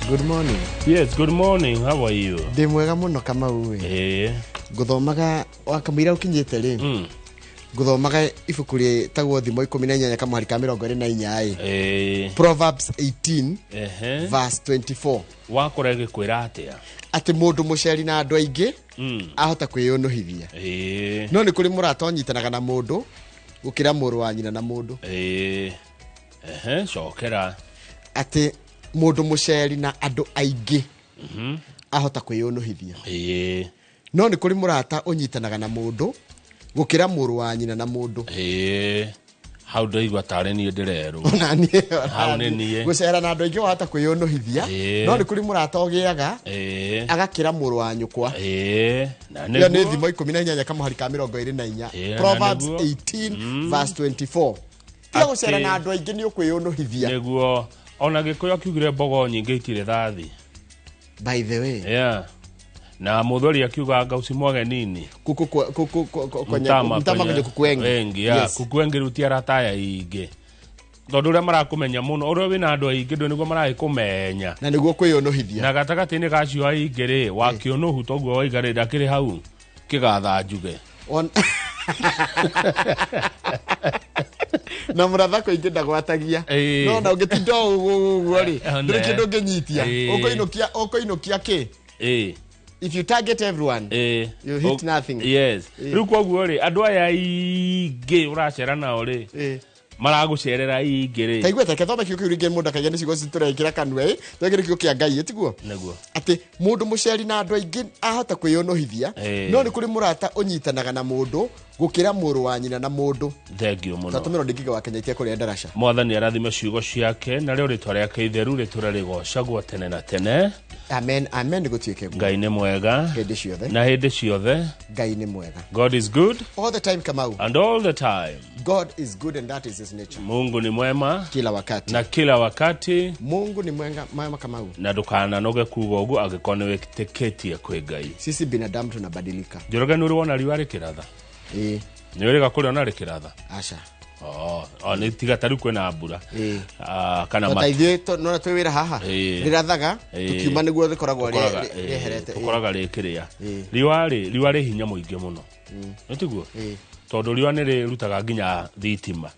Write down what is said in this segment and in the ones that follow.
Good morning. Yes, good morning. How are you? Ndĩ mwega mũno Kamau ĩ. Ngũthomaga wakamũira ũkinyĩte rĩ. Ngũthomaga ibuku rĩtagwo Thimo 18 kamũhari ka 24 ĩ. Proverbs 18 verse 24. Wakora ĩgĩkwĩra atĩa? Atĩ mũndũ mũceri na andũ aingĩ ahota kwĩyũnũhithia. No nĩ kũrĩ mũrata ũnyitanaga na mũndũ gũkĩra mũrũ wa nyina na mũndũ. Ehe, cokera. Atĩ mũndũ mũceri na andũ aingĩ ahota kwĩyũnũhithia. No nĩ kũrĩ mũrata ũnyitanaga na mũndũ gũkĩra mũrũ wa nyina na mũndũ. Hau ndaigua tarĩ niĩ ndĩrerwo. Ona niĩ, ona Hau nĩ niĩ. niĩ. Gũcera na andũ aingĩ wahota kwĩyũnũhithia. No nĩ kũrĩ mũrata ũgĩaga agakĩra mũrũ wa nyũkwa. Na Ĩyo nĩ nĩguo. Thimo 18 kamũhari ka 24. Na Proverbs nĩguo. 18 verse 24. Tiga gũcera na andũ aingĩ nĩ ũkwĩyũnũhithia. Nĩguo. Ona Gĩkũyũ akiugire mbogo nyingĩ itirĩ thathi. By the way. Yeah. Na Mũthuri akiuga anga usimwage nini. Kuku kwa, kuku kwa, kwa, kwenye, Mtama mtama kwenye kuku wengi. Wengi, yeah. Yes. Kuku wengi rĩu ti arata aya aingĩ. Tondũ ũrĩa marakũmenya mũno, ũrĩa wĩna andũ aingĩ ndũ nĩguo maragĩkũmenya. Na nĩguo kwĩyũnũhithia. Na gatagatĩ-inĩ ka acio aingĩ rĩ, wakĩũnũhu toguo waiga rĩ, ndakĩrĩ hau kĩgatha njuge. Na mũratha kũingĩ ndagwatagia. No na ũngĩtinda ũguo ũguo rĩ, ndũrĩ kĩndũ ũngĩnyitia. Ũkũinũkia, ũkũinũkia kĩ? If you target everyone, you hit nothing. Yes. Rĩu koguo rĩ, andũ aya aingĩ ũracera nao rĩ, maragũcerera aingĩ rĩ. Taigua ta kethome kiugo kĩu rĩngĩ mũndũ akagĩa nĩ ciugo tũrekĩra kanua ĩ, twekĩre kiugo kĩa Ngai ĩ, tiguo? Nĩguo. Atĩ mũndũ mũceri na andũ aingĩ ahota kwĩyũnũhithia, no nĩ kũrĩ mũrata ũnyitanaga na mũndũ gũkĩra mũrũ wa nyina na mũndũ. Thank you mũno. Tatũmĩrwo ndĩ ngiga wa Kenya itekũrĩa ndaraca. Mwathani arathime ciugo ciake narĩo rĩtwa rĩake itheru rĩtũre rĩgocagwo tene na tene. Amen, amen, gũtuĩke guo. Ngai nĩ mwega hĩndĩ ciothe. Na hĩndĩ ciothe. Ngai nĩ mwega. God is good all the time, Kamau. And all the time. God is good and that is his nature. Mungu ni mwema kila wakati. Na kila wakati. Mungu ni mwema, mwema Kamau. Na ndũkananoge kuga ũguo angĩkorwo nĩ wĩtĩkĩtie kwĩ Ngai. Sisi binadamu tunabadilika. Njoroge nĩ ũrĩ wona riũa rĩkĩratha? Nĩ ũrĩga kũrĩona rĩkĩratha? Aca. Oh, oh, nĩ tiga ta rĩu kwĩna mbura. Kana Ta matu. ithuĩ nona twĩ wĩra haha. Rĩrathaga, tũkiuma nĩguo rĩkoragwo rĩeherete. Tũkoraga rĩkĩrĩa. Riũa rĩ, riũa rĩ hinya mũingĩ mũno. Nĩ tiguo? Tondũ riũa nĩ rĩrutaga nginya thitima.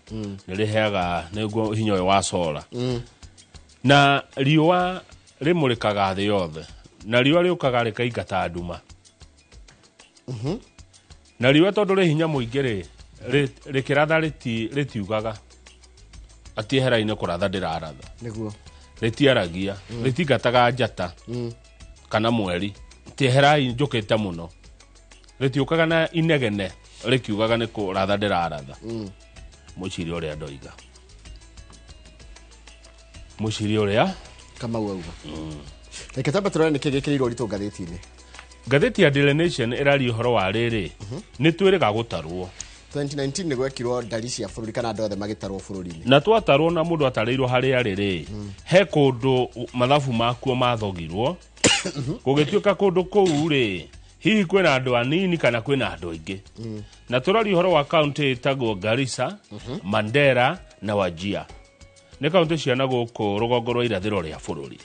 Nĩ rĩheaga nĩguo hinya ũyũ wa solar. Na riũa rĩmũrĩkaga thĩ yothe. Na riũa rĩũkaga rĩkaingata nduma. Na riũa tondũ rĩ hinya mũingĩ rĩ, rĩkĩratha rĩtiugaga. Atĩ hera-inĩ kũratha ndĩraratha. Nĩguo. Rĩtiaragia, rĩtingataga njata kana mweri. Atĩ herai njũkĩte mũno. Rĩtiũkaga na inegene rĩkiugaga nĩ kũratha ndĩraratha. Mũcirie ũrĩa ndoiga. Mũcirie ũrĩa Kamau auga. Reke twambe tũrore nĩkĩ gĩkĩrĩirwo ũritũ ngathĩti-inĩ. Ngathĩti ya Daily Nation ĩraria ũhoro wa rĩrĩ, nĩ twĩrĩga gũtarwo. 2019 nĩ gwekirwo ndari cia bũrũri kana andũ othe magĩtarwo bũrũri-inĩ. Na twatarwo na mũndũ atarĩirwo harĩa arĩ rĩ, he kũndũ mathabu makuo mathogirwo, gũgĩtuĩka kũndũ kũu rĩ, hihi kwĩna andũ anini kana kwĩna andũ aingĩ. Na tũraria ũhoro wa kaũntĩ ĩtagwo Garissa, Mandera na Wajir. Nĩ kaũntĩ cia na gũkũ rũgongo rwa irathĩro rĩa bũrũri.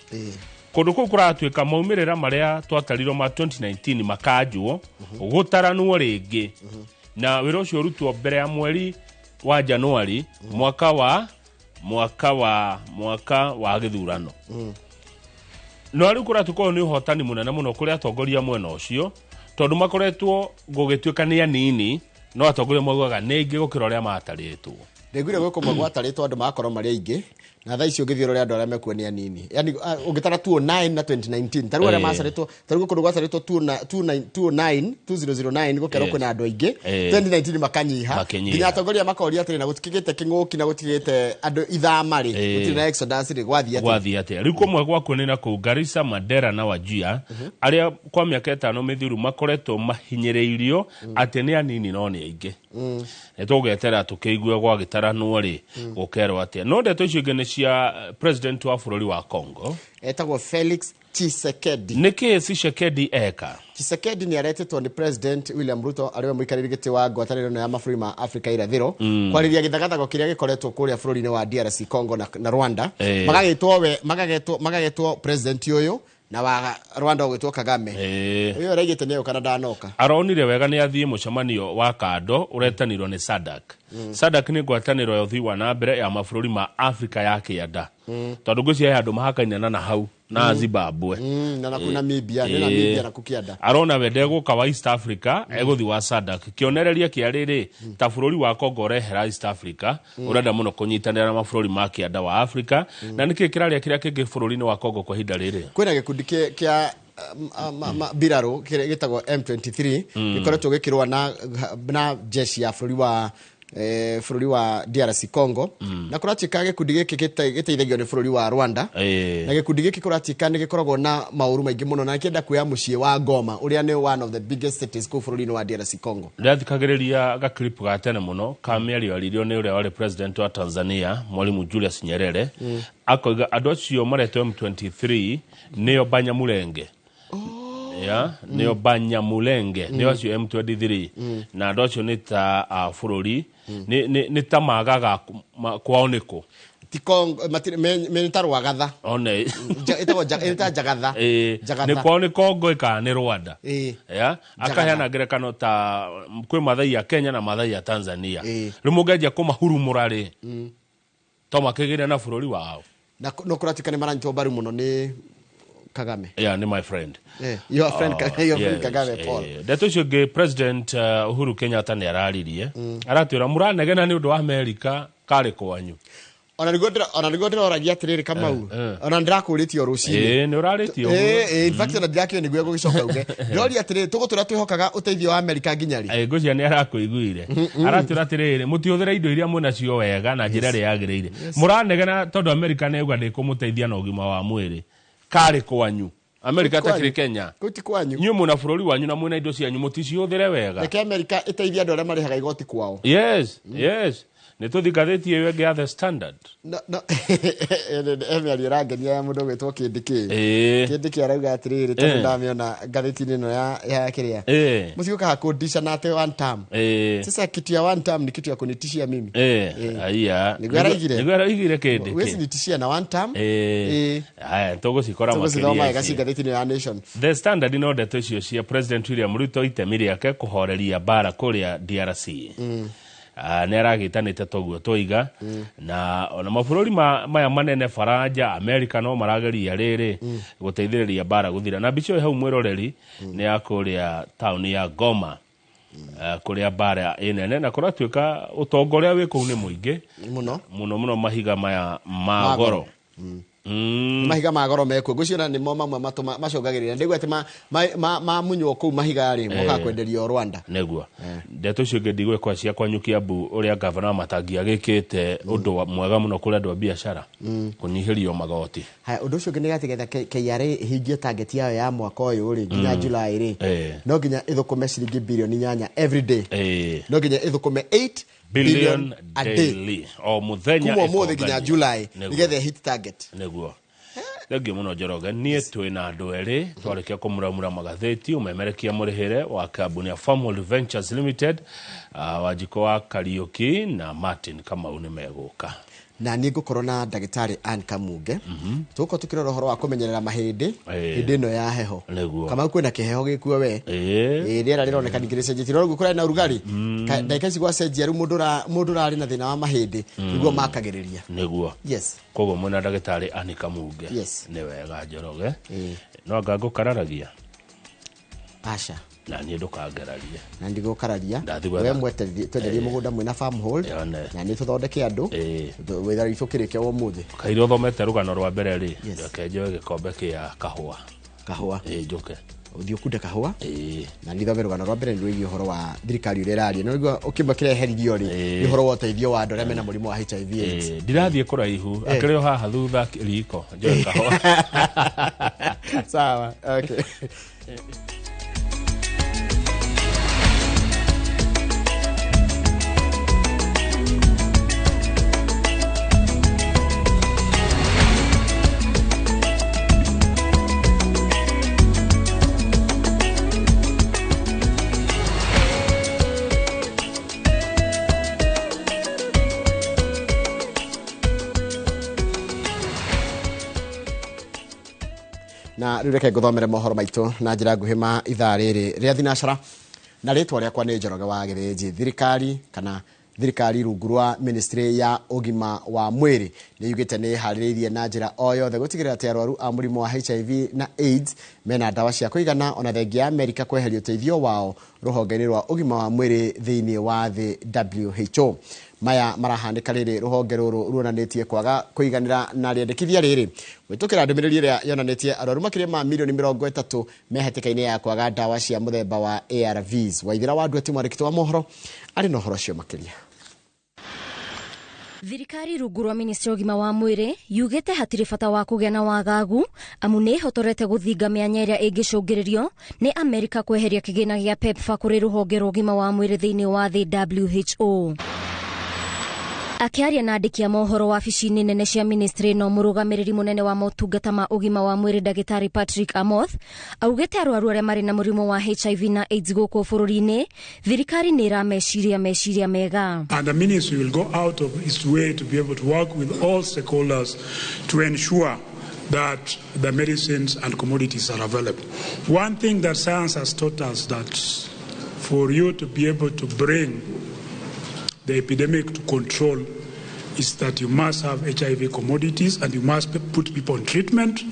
Kũndũ kũu kũratuĩka maumĩrĩra marĩa twatarirwo ma 2019 makanjwo, gũtaranwo rĩngĩ. Na wĩra ũcio ũrutwo mbere ya mweri wa Januari mwaka wa gĩthurano. No rĩu kũratuĩka ũyũ nĩ ũhotani mũnene mũno kũrĩ atongoria mwena ũcio, tondũ makoretwo gũgĩtuĩka nĩ anini, no atongoria maugaga nĩ aingĩ gũkĩra ũrĩa matarĩtwo. Ndaiguire gwĩ kũmwe gwatarĩtwo andũ magakorwo marĩ aingĩ, na thaa ici ũngĩthiĩ ũrore andũ arĩa mekuo nĩ anini. Yaani, ũngĩtara 209 na 2019, ta rĩu arĩa macarĩtwo, ta rĩu kũndũ gwacarĩtwo two na, two nine, two nine, two zero zero nine, gũkerwo kwĩna andũ aingĩ. 2019 makanyiha. Makanyiha. Nginya atongoria makoria atĩrĩ, na gũtikĩgĩte kĩng'ũki na gũtikĩgĩte andũ ithama rĩ, gũtirĩ na exodus rĩ, gwathiĩ atĩa? Gwathiĩ atĩa? Rĩu kũmwe gwakuo nĩ na kũu Garissa, Mandera na Wajir, arĩa kwa mĩaka ĩtano mĩthiru makoretwo mahinyĩrĩirio atĩ nĩ anini no nĩ aingĩ. Nĩ tũgetera tũkĩigue gwagĩtaranwo rĩ, gũkerwo atĩa. No ndeto icio ingĩ nĩ cia president wa bũrũri wa Congo. Etagwo Felix Tshisekedi. Nĩkĩ Tshisekedi eka? Tshisekedi nĩ aretĩtwo nĩ President William Ruto arĩ we mũikarĩri gĩtĩ wa ngwatanĩro ĩno ya mabũrũri ma Afrika irathĩro kwarĩria gĩthagathago kĩrĩa gĩkoretwo kũrĩa bũrũri-inĩ wa DRC Congo na Rwanda. Magagĩtwo we magagetwo president ũyũ na wa Rwanda ũgĩtwo Kagame. Ũyũ araigĩte nĩ kana ndanoka. Aronire wega nĩ athiĩ mũcemanio wa kando ũretanirwo nĩ SADC. SADC nĩ ngwatanĩro ya ũthii wa na mbere ya mabũrũri ma Afrika ya kĩanda. Tondũ ngwĩciria he andũ mahakaine na hau na Zimbabwe. Na kuna Namibia, nĩ Namibia na kũkĩanda. Arona we ndegũka wa East Africa egũthiĩ wa SADC. Kĩonereria kĩa rĩrĩ ta bũrũri wa Congo ũrehera East Africa ũrenda mũno kũnyitanĩra na mabũrũri ma kĩanda wa Africa. Na nĩkĩ kĩraria kĩrĩa kĩngĩ bũrũri-inĩ wa Congo kwa ihinda rĩrĩ? Kwĩna gĩkundi kĩa mbirarũ gĩtagwo M23 gĩkoretwo gĩkĩrũa na jeshi ya bũrũri wa DRC Congo. Na kũratuĩka gĩkundi gĩkĩ gĩteithagio nĩ bũrũri wa Rwanda. Na gĩkundi gĩkĩ kũratuĩka nĩ gĩkoragwo na maũru maingĩ mũno na kĩenda kuoya mũciĩ wa Goma ũrĩa nĩ one of the biggest cities kũu bũrũri-inĩ wa DRC Congo. Ndĩrathikagĩrĩria ga clip ga tene mũno ka mĩario yaririo nĩ ũrĩa warĩ president wa Tanzania Mwalimu Julius Nyerere. Akoiga andũ acio maretwo M23 nĩo Banyamulenge. Ya, nĩo Banyamulenge nĩo acio M23. Na andũ acio nĩ ta bũrũri nĩ ta magaga kwao nĩkũ ti Congo me ta Rwagatha. One ĩtagwo ta Jagatha. Nĩ kwao nĩ Congo ĩkana nĩ Rwanda. Ya, akaheana ngerekano ta kwĩ Mathai ya Kenya na Mathai ya Tanzania. Rĩu mũngĩanjia kũmahurumũra rĩ to makĩgĩre na bũrũri wao. Na no kũratuĩka nĩ maranyitwo mbaru mũno nĩ Kagame. Yeah, ni my friend. Yeah, your friend, your friend Kagame Paul. Ndeto icio ingĩ President Uhuru Kenyatta nĩ araririe. Aratwĩra mũranegena nĩ ũndũ wa America karĩ kwanyu. Ona nĩguo ndĩroragia atĩrĩrĩ Kamau. Ona ndĩrakũrĩtie o rũcinĩ. Nĩ ũrarĩtie ũguo. In fact ona ndĩrakĩũria nĩguo gũgĩcoka uge. Ndĩroria atĩrĩrĩ tũgũtũra twĩhokaga ũteithio wa America nginya rĩ? Ngwĩciria nĩ arakũiguire. Aratwĩra atĩrĩrĩ mũtihũthĩra indo iria mwĩnacio wega na njĩra ĩrĩa yagĩrĩire. Mũranegena tondũ America nĩ yauga ndĩkũmũteithia na ũgima wa mwĩrĩ. Karĩ kwanyu. America takĩrĩ Kenya. Kũu ti kwanyu. Inyuĩ mwĩna bũrũri wanyu na mwĩna indo cianyu mũticihũthĩre wega. Reke America ĩteithie andũ arĩa marĩhaga igoti kwao. Yes, yes. Nĩ tũthiĩ ngathĩti ĩyo ĩngĩ ya The Standard. No, no. Mĩario ĩrangenia ya mũndũ ũgwĩtwo Kĩndĩ. Kĩndĩ arauga atĩrĩrĩ tondũ ndamĩona ngathĩti-inĩ ĩno ya kĩrĩa. Mũcigũkaga kũndisha na atĩ one term. Sasa kitu ya one term ni kitu ya kunitishia mimi. Aiya. Nĩguo araigire. Nĩguo araigire Kĩndĩ. Huwezi nitishia na one term. Haya, tũgũcikora makĩria. Tũgũcithoma ngathĩti-inĩ ya Nation. The Standard no ndeto icio cia President William Ruto itemi rĩake kũhoreria mbara kũrĩa DRC. Nĩ aragĩtanĩte toguo tũiga. Na ona mabũrũri maya manene Faranja America no marageria rĩrĩ gũteithĩrĩria mbara gũthira. Na mbica ĩyo hau mwĩroreri nĩ ya kũrĩa taũni ya Goma. Kũrĩa mbara ĩnene na kũratuĩka ũtonga ũrĩa wĩ kũu nĩ mũingĩ mũno mũno mũno mahiga maya ma goro. Mahiga ma goro mekuo ngwĩciria nĩmo mamwe macũngagĩrĩria ndĩgua atĩ mamunywo kũu mahiga rĩ mokaga kwenderio Rwanda. Nĩguo ndeto icio ingĩ ndigwĩkwa cia kwanyu Kiambu ũrĩa gavana wa Matangi agĩkĩte ũndũ mwega mũno kũrĩ andũ a biacara kũnyihĩrio magoti. Haya, ũndũ ũcio ũngĩ nĩ atĩ getha KRA ĩhingie target yayo ya mwaka ũyũ rĩ nginya July rĩ no nginya ĩthũkũme ciringi bilioni 8 every day. No nginya ĩthũkũme 8 billion a daily o muthenya kuma ũmũthĩ nginya July nĩgetha hit target. Nĩguo. Thengiũ mũno Njoroge. Niĩ twĩ na andũ erĩ twarĩkia kũmuramura magathĩti ũmemerekia mũrĩhĩre wa kambuni ya Farmhold Ventures Limited, Wanjikũ wa Kariũki na Martin Kamau nĩ megũka. Na niĩ ngũkorwo na ndagĩtarĩ Ann Kamunge. Tũgũkorwo tũkĩrora ũhoro wa kũmenyerera mahĩndĩ hĩndĩ ĩno ya heho. Kamau kwĩna kĩheho gĩkuo we. Rĩera rĩroneka ningĩ rĩcenjetie. No rĩu kũrarĩ na ũrugarĩ. Ndagĩka ici gwacenjia rĩu mũndũ ũrarĩ na thĩna wa mahĩndĩ nĩguo makagĩrĩria. Nĩguo. Yes. Koguo mwĩna ndagĩtarĩ Ann Kamunge. Yes. Nĩ wega Njoroge. No anga ngũkararagia? Aca. Na niĩ ndũkangerarie. Na ndigũkararia. We mwenderie mũgũnda mwĩna Farmhold na nĩ tũthondeke andũ wĩra witũ ũkĩrĩkia ũmũthĩ. Kairĩ ũthomete rũgano rwa mbere rĩ, reke njoe gĩkombe kĩa kahũa. Kahũa. Njũke. Ũthiĩ ũkunde kahũa. Na nithome rũgano rwa mbere nĩ rwĩgiĩ ũhoro wa thirikari ũrĩa ĩraria. No nĩguo ũkĩmwe kĩrĩa eheririo rĩ, nĩ ũhoro wa ũteithio wa andũ arĩa mena mũrimũ wa HIV AIDS. Ndirathiĩ kũraihu, akĩrĩ o haha thutha riko, njoe kahũa. Sawa, okay. Na rĩu reke ngũthomere mohoro maitũ na njĩra nguhĩ ma ithaa rĩrĩ rĩa thinacara, na rĩtwa rĩakwa nĩ Njoroge wa Gĩthĩnji. Thirikari kana thirikari rungu rwa ministry ya ũgima wa mwĩrĩ nĩ yugĩte nĩ ĩharĩrĩirie na njĩra o yothe gũtigĩrĩra atĩ arwaru a mũrimũ wa HIV na AIDS mena ndawa cia kũigana, ona thengia ya Amerika kweheria ũteithio wao rũhonge-inĩ rwa ũgima wa mwĩrĩ thĩinĩ wa thĩ WHO. Maya marahanĩka rĩrĩ rũhonge rũrũ ruonanĩtie kwaga kũiganĩra na rĩendekithia rĩrĩ gwĩtũkĩra ndũmĩrĩri ĩrĩa yonanĩtie arwaru makĩria ma milioni 30 me hatĩka-inĩ ya kwaga ndawa cia mũthemba wa ARVs. Waithĩra wa Nduati, mwandĩki wa mohoro, arĩ na ũhoro ũcio makĩria. Thirikari rungu rwa ministry ũgima wa mwĩrĩ yugĩte hatirĩ bata wa kũgĩa na wagagu, amu nĩ ĩhotorete gũthinga mĩanya ĩrĩa ĩngĩcũngĩrĩrio nĩ Amerika kweheria kĩgĩna gĩa PEPFAR kũrĩ rũhonge rwa ũgima wa mwĩrĩ thĩinĩ wa thĩ WHO. Akĩaria na andĩki a mohoro wabici-inĩ nene cia ministry no mũrũgamĩrĩri mũnene wa motungata ma ũgima wa mwĩrĩ ndagĩtarĩ Patrick Amoth augĩte arwaru arĩa marĩ na mũrimũ wa HIV na AIDS gũkũ bũrũri-inĩ thirikari nĩ ĩrameciria meciria mega. And the ministry will go out of its way to be able to work with all stakeholders to ensure that the medicines and commodities are available. One thing that science has taught us, that for you to be able to bring the epidemic to control is that you must have HIV commodities and you must put people on treatment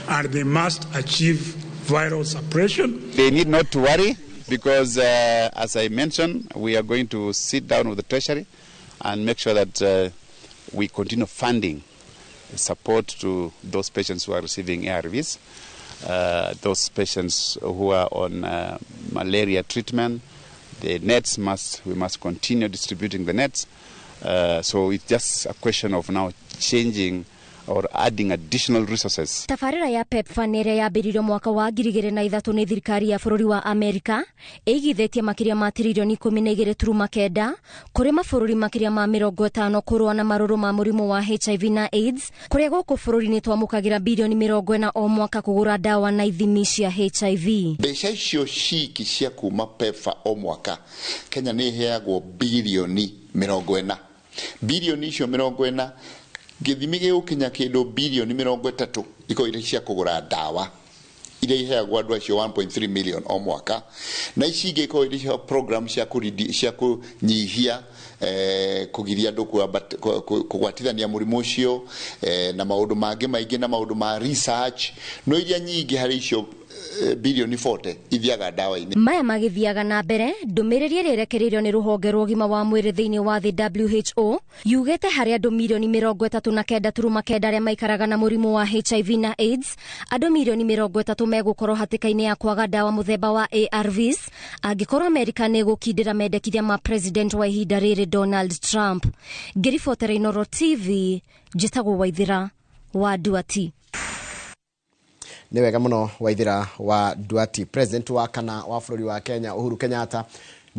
and they must achieve viral suppression. They need not to worry because, as I mentioned, we are going to sit down with the Treasury and make sure that we continue funding support to those patients who are receiving ARVs, those patients who are on malaria treatment. The nets we must continue distributing the nets. So it's just a question of now changing or adding additional resources. Tabarĩra ya PEPFAR nĩ ĩrĩa yambĩrĩirio mwaka wa 2003 nĩ thirikari ya bũrũri wa Amerika ĩigithĩtie makĩria ma tiririoni 12.9 kũrĩ mabũrũri makĩria ma 50 kũrũa na marũrũ ma mũrimũ wa HIV na AIDS, kũrĩa gũkũ bũrũri-inĩ twamũkagĩra bilioni 40 o mwaka kũgũra ndawa na ithimi cia HIV. Mbeca icio ciki cia kuma PEPFAR o mwaka Kenya nĩ ĩheagwo bilioni 40. Bilioni icio 40 gĩthimi gĩgũkinya kĩndũ bilioni 30 ikorwo irĩ cia kũgũra ndawa iria iheagwo andũ acio 1.3 million o mwaka, na ici ingĩ ikorwo irĩ cia program cia kũnyihia kũgiria andũ kũgwatithania mũrimũ ũcio, na maũndũ mangĩ maingĩ na maũndũ ma research, no iria nyingĩ harĩ icio bilioni 40 ithiaga ndawa-inĩ. Maya magĩthiaga na mbere, ndũmĩrĩri ĩrĩa ĩrekereirio nĩ rũhonge rwa ũgima wa mwĩrĩ thĩinĩ wa thĩ WHO yugĩte harĩ andũ milioni 39.9 arĩa maikaraga na mũrimũ wa HIV na AIDS, andũ milioni 30 megũkorwo hatĩka-inĩ ya kwaga ndawa mũthemba wa ARVs angĩkorwo Amerika nĩ ĩgũkindĩra mendekithia ma president wa ihinda rĩrĩ Donald Trump. Ngĩribotera Inooro TV, njĩtagwo Waithĩra wa Nduati. Nĩ wega mũno Waithĩra wa Nduati. President wa kana wa bũrũri wa Kenya Uhuru Kenyatta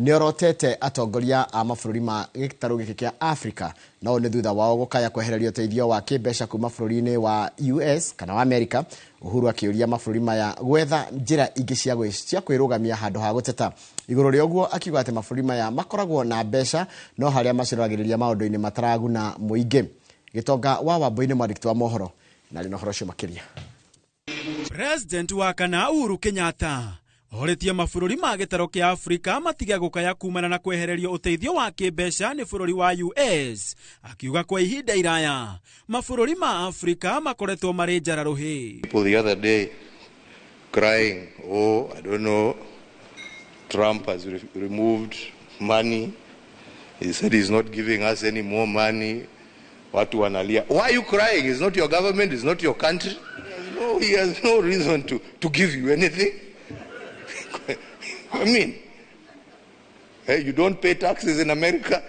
nĩ orotete atongoria a mabũrũri ma gĩtarũ gĩkĩ kĩa Afrika, na ũũ nĩ thutha wao gũkaya kwehererio ũteithio wa kĩmbeca kuma bũrũri-inĩ wa US kana wa Amerika. Uhuru akĩũria mabũrũri maya gwetha njĩra ingĩ cia kwĩrũgamia handũ ha gũteta. Igũrũ rĩa ũguo akiuga atĩ mabũrũri maya makoragwo na mbeca no harĩa maciroragĩrĩria maũndũ-inĩ mataraguna mũingĩ. Gĩtonga wa Wambui nĩ mwandĩki wa mohoro na arĩ na ũhoro ũcio makĩria. President wa kana Uhuru Kenyatta oretie mabũrũri ma gĩtarũ kĩa Afrika matige gũkaya kumana na kwehererio ũteithio wa kĩmbeca nĩ bũrũri wa US, akiuga kwa ihinda iraya mabũrũri ma Afrika makoretwo marĩ njara rũhĩ. People the other day crying, oh, I don't know, Trump has removed money. He said he's not giving us any more money. Watu wanalia. Why are you crying? It's not your government, it's not your country. No, he has no reason to give you anything. I mean, hey, you don't pay taxes in America.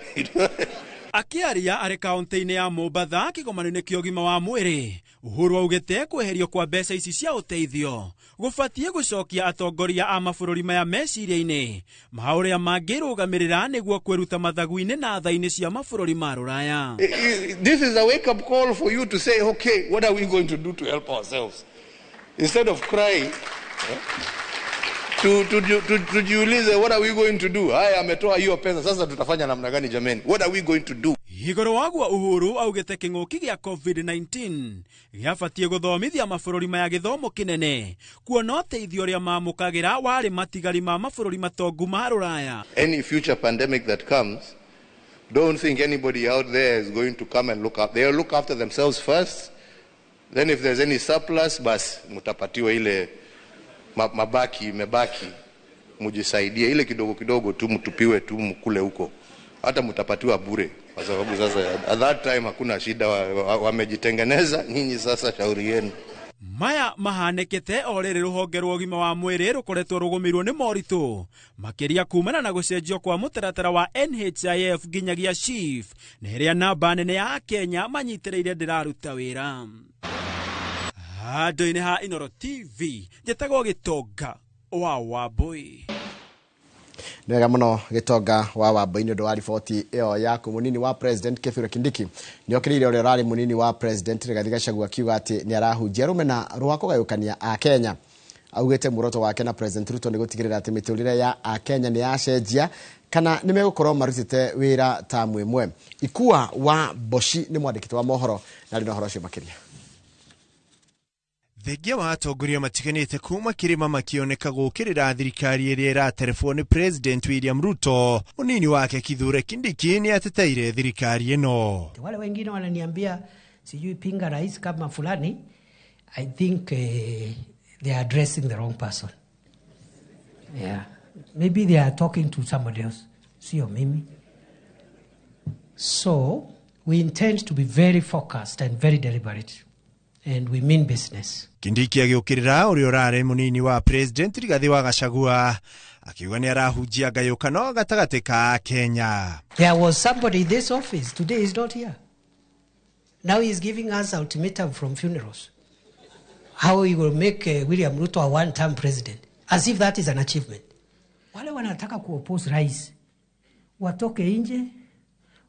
Akiaria arĩ kaunti-inĩ ya Mombatha kĩgomano-inĩ kĩa ũgima wa mwĩrĩ, Uhuru augĩte kweherio kwa mbeca ici cia ũteithio gũbatiĩ gũcokia atongoria a mabũrũri maya meciria-inĩ ma ũrĩa mangĩrũgamĩrĩra nĩguo kwĩruta mathagu-inĩ na tha-inĩ cia mabũrũri ma rũraya. This is a wake-up call for you to say, okay, what are we going to do to help ourselves? Instead of crying, tujiulize, what are we going to do? Haya, ametoa hiyo pesa, sasa tutafanya namna gani jameni? What are we going to do? Igũrũ waguo Uhuru augĩte kĩng'ũki gĩa COVID-19 gĩabatiĩ gũthomithia mabũrũri maya gĩthomo kĩnene kuona ũteithio ũrĩa mamũkagĩra warĩ matigari ma mabũrũri matongu ma rũraya. Any future pandemic that comes, don't think anybody out there is going to come and look up. They'll look after themselves first. Then if there's any surplus, bas mutapatiwa ile mabaki mebaki, mujisaidie ile kidogo kidogo tu, mtupiwe tu mkule huko, hata mutapatiwa bure, kwa sababu sasa at that time hakuna shida, wamejitengeneza nyinyi, sasa shauri yenu. Maya mahanĩkĩte o rĩrĩ rũhonge rwa ũgima wa mwĩrĩ rũkoretwo rũgũmĩirwo nĩ moritũ makĩria kumana na gũcenjio kwa mũtaratara wa NHIF nginyagia SHIF na ĩrĩa namba nene ya Akenya manyitĩrĩire ndĩraruta wĩra. Handũ-inĩ ha Inooro TV njĩtagwo Gĩtonga wa Wambui. Nĩ wega mũno Gĩtonga wa Wambui nĩ ũndũ wa riboti ĩyo yaku. Mũnini wa President Kithure Kindiki nĩ okĩrĩire ũrĩa ũrarĩ mũnini wa President Rigathi Gachagua akiuga atĩ nĩ arahunjia rũmena rwa kũgayũkania Akenya. Augĩte muoroto wake na President Ruto nĩ gũtigĩrĩra atĩ mĩtũrĩre ya Akenya nĩ yacenjia kana nĩ megũkorwo marutĩte wĩra tamu ĩmwe. Ikua wa Mboci nĩ mwandĩki wa mohoro na arĩ na ũhoro ũcio makĩria. Thengia wa atongoria matiganĩte kuma kĩrĩma makĩoneka gũkĩrĩra thirikari ĩrĩa ĩraterebwo nĩ President William Ruto. Mũnini wake Kithure Kindiki nĩ ateteire thirikari ĩno. Wale wengine wananiambia sijui pinga rais kama fulani. I think they are addressing the wrong person. Yeah. Maybe they are talking to somebody else. Sio mimi. So we intend to be very focused and very deliberate. And we mean business. Kindiki agĩũkĩrĩra ũrĩa ũrarĩ mũnini wa President Rigathi wa Gachagua akiuga nĩ arahunjia ngayũkano gatagatĩ ka Kenya. There was somebody in this office today is not here. Now he is giving us ultimatum from funerals. How he will make William Ruto a one-term president. As if that is an achievement. Wale wanataka kuoppose rais watoke nje,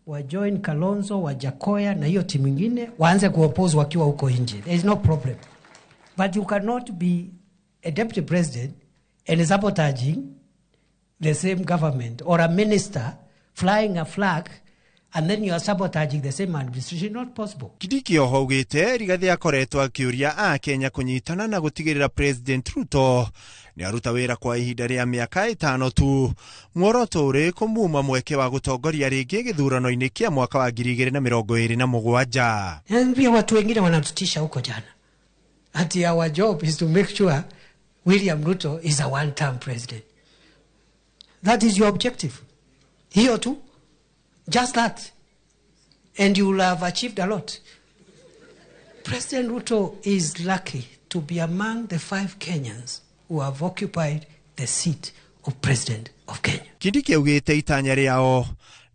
wa join Kalonzo, wa Jakoya na hiyo timu nyingine, waanze kuoppose wakiwa huko nje. There is no problem. But you cannot be a deputy president and sabotaging the same government or a minister flying a flag and then you are sabotaging the same administration. Not possible. Kindiki oho augĩte Rigathi akoretwo akĩũria Akenya kũnyitana na gũtigĩrĩra President Ruto nĩ aruta wĩra kwa ihinda rĩa mĩaka 5 tu, muoroto ũrĩ kũmuma mweke wa gũtongoria rĩngĩ gĩthurano-inĩ kĩa mwaka wa 2027. Pia watu wengine wanatutisha huko jana ati our job is to make sure William Ruto is a one-term president. That is your objective. Hiyo tu. Just that. And you will have achieved a lot. President Ruto is lucky to be among the 5 Kenyans who have occupied the seat of President of Kenya. Kindiki augĩte itanya rĩao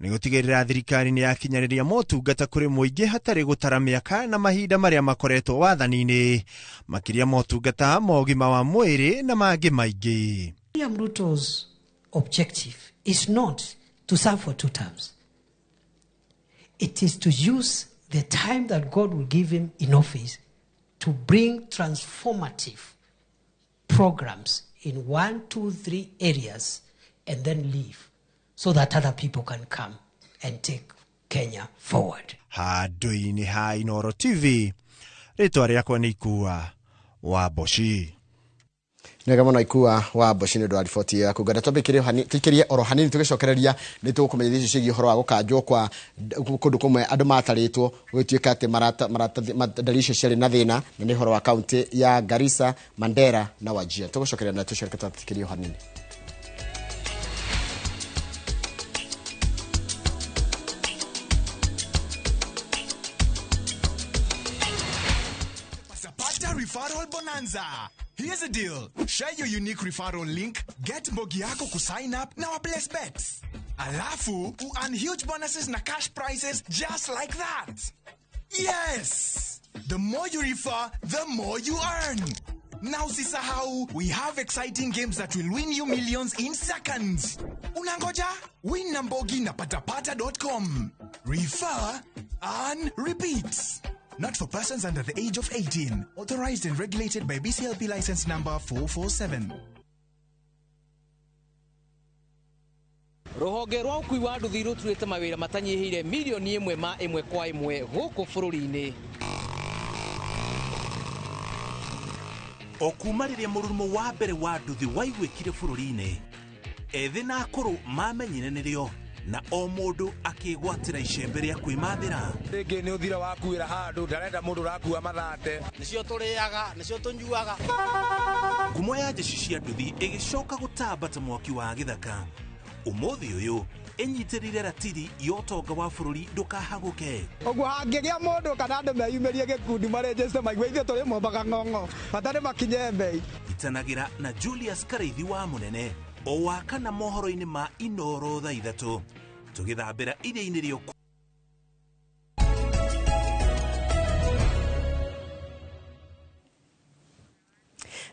nĩ gũtigĩrĩra thirikari nĩ yakinyanĩria motungata kũrĩ mũingĩ hatarĩ gũtara mĩaka na mahinda marĩa makoretwo wathani-inĩ, makĩria motungata ma ũgima wa mwĩrĩ na mangĩ maingĩ. William Ruto's objective is not to serve for 2 terms. It is to use the time that God will give him in office to bring transformative programs in 1, 2, 3 areas and then leave so that other people can come and take Kenya forward. Handũ-inĩ ha Inooro TV, rĩtwa rĩakwa nĩ Ikua wa Mboci. Nĩwega mũno Ikua wa Mboci nĩ ũndũ wa riboti yaku. Ngwenda twambe tũikĩrie oro hanini tũgĩcokereria nĩ tũgũkũmenyithia icio ciĩgiĩ ũhoro wa gũkanjwo kwa kũndũ kũmwe andũ matarĩtwo gũgĩtuĩka atĩ ndari icio ciarĩ na thĩna, na nĩ ũhoro wa kaũntĩ ya Garissa, Mandera na Wajir. Tũgũcokereria na tũcoke twatĩkĩrie o hanini. Referral Bonanza. Here's a deal. Share your unique referral link, get mbogi yako kusign up na waplace bets. Alafu, earn huge bonuses na cash prizes just like that. Yes! The more you refer, the more you earn. Now usisahau, we have exciting games that will win you millions in seconds. Unangoja? Win na mbogi na patapata.com. Refer, earn, repeat. Not for persons under the age of 18. Authorized and regulated by BCLP license number 447. Rũhonge rwa ũkui wa nduthi rũturĩte mawĩra matanyihĩire mirioni ĩmwe ma ĩmwe kwa ĩmwe gũkũ bũrũri-inĩ. O kuma rĩrĩa mũrurumo wa mbere wa nduthi waiguĩkire bũrũri-inĩ, ethĩ na akũrũ mamenyire nĩrĩo na o mũndũ akĩgwatĩra icembe rĩa kwĩmathĩra. Rĩngĩ nĩ ũthira wakuĩra handũ ndarenda mũndũ ũrakua mathate. Nĩcio tũrĩaga, nĩcio tũnyuaga. Ngumo ya njeci cia nduthi ĩgĩcoka gũtamba ta mwaki wa gĩthaka. Ũmũthĩ ũyũ ĩnyitĩrĩire ratiri ya ũtonga wa bũrũri ndũkahagũke. Ũguo hangĩgĩa mũndũ kana andũ meyumĩrie gĩkundi marĩnjĩte maigue ithuĩ tũrĩ mombaga ng'ong'o bata nĩ makinye mbei. Itanagĩra na Julius Karaithi wa Mũnene o wa kana mohoro-inĩ ma Inoro thaa 3 tũgĩthambĩra iria-inĩ rĩa.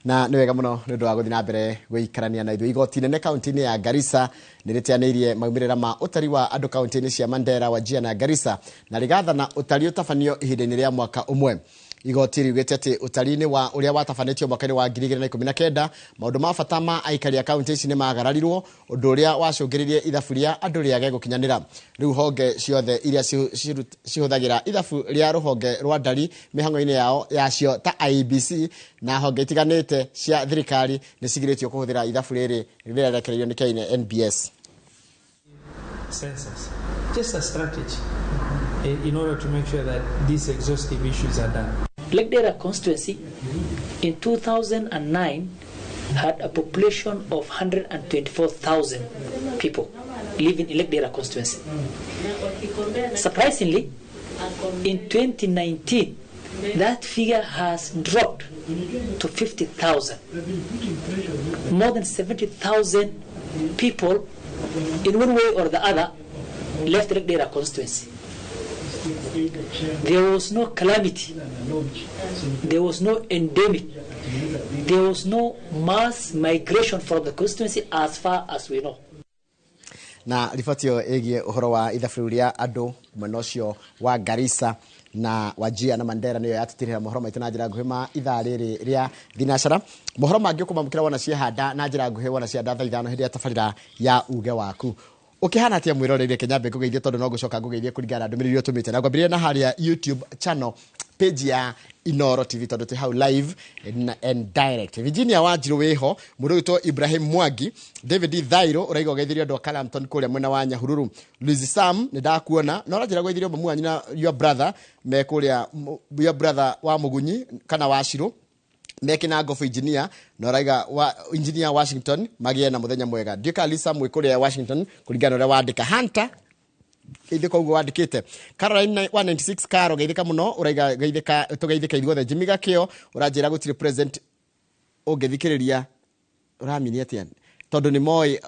Na nĩ wega mũno nĩ ũndũ wa gũthiĩ na mbere gũikarania na ithuĩ. Igoti nene kaunti-inĩ ya Garissa nĩ rĩteanĩirie maumĩrĩra ma ũtari wa andũ kaunti-inĩ cia Mandera, Wajir na Garissa na rĩgathana ũtari ũtabanio ihinda-inĩ rĩa mwaka ũmwe. Igoti riugĩte atĩ ũtari-inĩ wa ũrĩa watabanĩtio mwaka-inĩ wa 2019 maũndũ ma bata ma aikari a kaunti ici nĩ magararirwo, ũndũ ũrĩa wacũngĩrĩirie ithabu rĩa andũ rĩage gũkinyanĩra. Rĩu honge ciothe iria cihũthagĩra ithabu rĩa rũhonge rwa ndari mĩhang'o-inĩ yao yacio ta IEBC na honge itiganĩte cia thirikari nĩ cigirĩtio kũhũthĩra ithabu rĩrĩ rĩrerekereirio nĩ KNBS. Census, just a strategy in order to make sure that these exhaustive issues are done. Lagdera constituency in 2009 had a population of 124,000 people living in Lagdera constituency. Surprisingly, in 2019, that figure has dropped to 50,000. More than 70,000 people, in one way or the other, left Lagdera constituency. There was no calamity, there was no endemic, there was no mass migration from the constituency as far as we know. Na riboti ĩyo ĩgiĩ ũhoro wa ithabu rĩa andũ mwena ũcio wa Garissa na Wajir na Mandera nĩyo yatũtirĩra mohoro maitũ na njĩra nguhĩ ma ithaa rĩrĩ rĩa thinacara. Mohoro mangĩ ũkũmamũkĩra wona ciehanda na njĩra nguhĩ wona ciehanda thaa 5 hĩndĩ ya tabarĩra ya uge waku. Ũkĩhana atĩa mwĩroreire Kenya ngũgeithie tondũ no ngũcoka ngũgeithie kũringana na ndũmĩrĩri iria ũtũmĩte, na ngwambĩrĩria na harĩa YouTube channel page ya Inoro TV tondũ twĩ hau live and direct. Virginia Wanjiru wĩho, mũndũ ũgwĩtwo Ibrahim Mwangi, David Thairo ũraiga ũgeithirio andũ a Karampton kũrĩa mwena wa Nyahururu, Luis Sam nĩ ndakuona na ũranjĩra gũgeithirio mamu wanyu na your brother me kũrĩa, your brother wa Mũgunyi kana wa Shiro mekina ngofu engineer na ũraiga wa engineer Washington magĩe na mũthenya mwega. Ndiũka Lisa mwĩ kũrĩa Washington kũringana na ũrĩa wandĩka. Hunter geithĩka ũguo wandĩkĩte. Caroline 196 Caro geithĩka mũno ũraiga geithĩka tũgeithĩka ithuothe. Jimmy Gakĩo ũranjĩra gũtirĩ president ũngĩthikĩrĩria, ũramini atĩa tondũ nĩ moĩ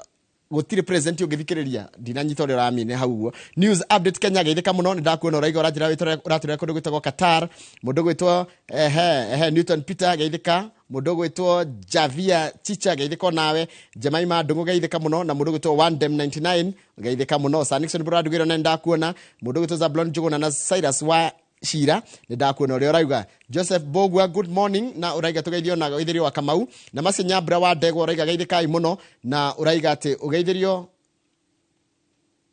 gũtirĩ president ũngĩthikĩrĩria, ndinanyita ũrĩa ũramini hau ũguo. News update Kenya geithĩka mũno nĩ ndakuona ũraiga ũranjĩra ũratũrĩra kũndũ gwĩtagwo Qatar. Mũndũ gwĩtwo ehe Newton Peter geithĩka, mũndũ gwĩtwo Javia Chicha geithĩka onawe, Jemaima Ndung'u geithĩka mũno na mũndũ gwĩtwo Wandem 99 geithĩka mũno, Sir Nixon Brad na ndakuona, mũndũ gwĩtwo Zablon Njuguna na Cyrus wa Shira nĩ ndakuona ũrĩa ũrauga. Joseph Bogwa good morning na ũraiga tũgeithio na ũgeithĩrio wa Kamau na Maci Nyambura wa Ndegwa ũraiga geithĩkai mũno na ũraiga atĩ ũgeithĩrio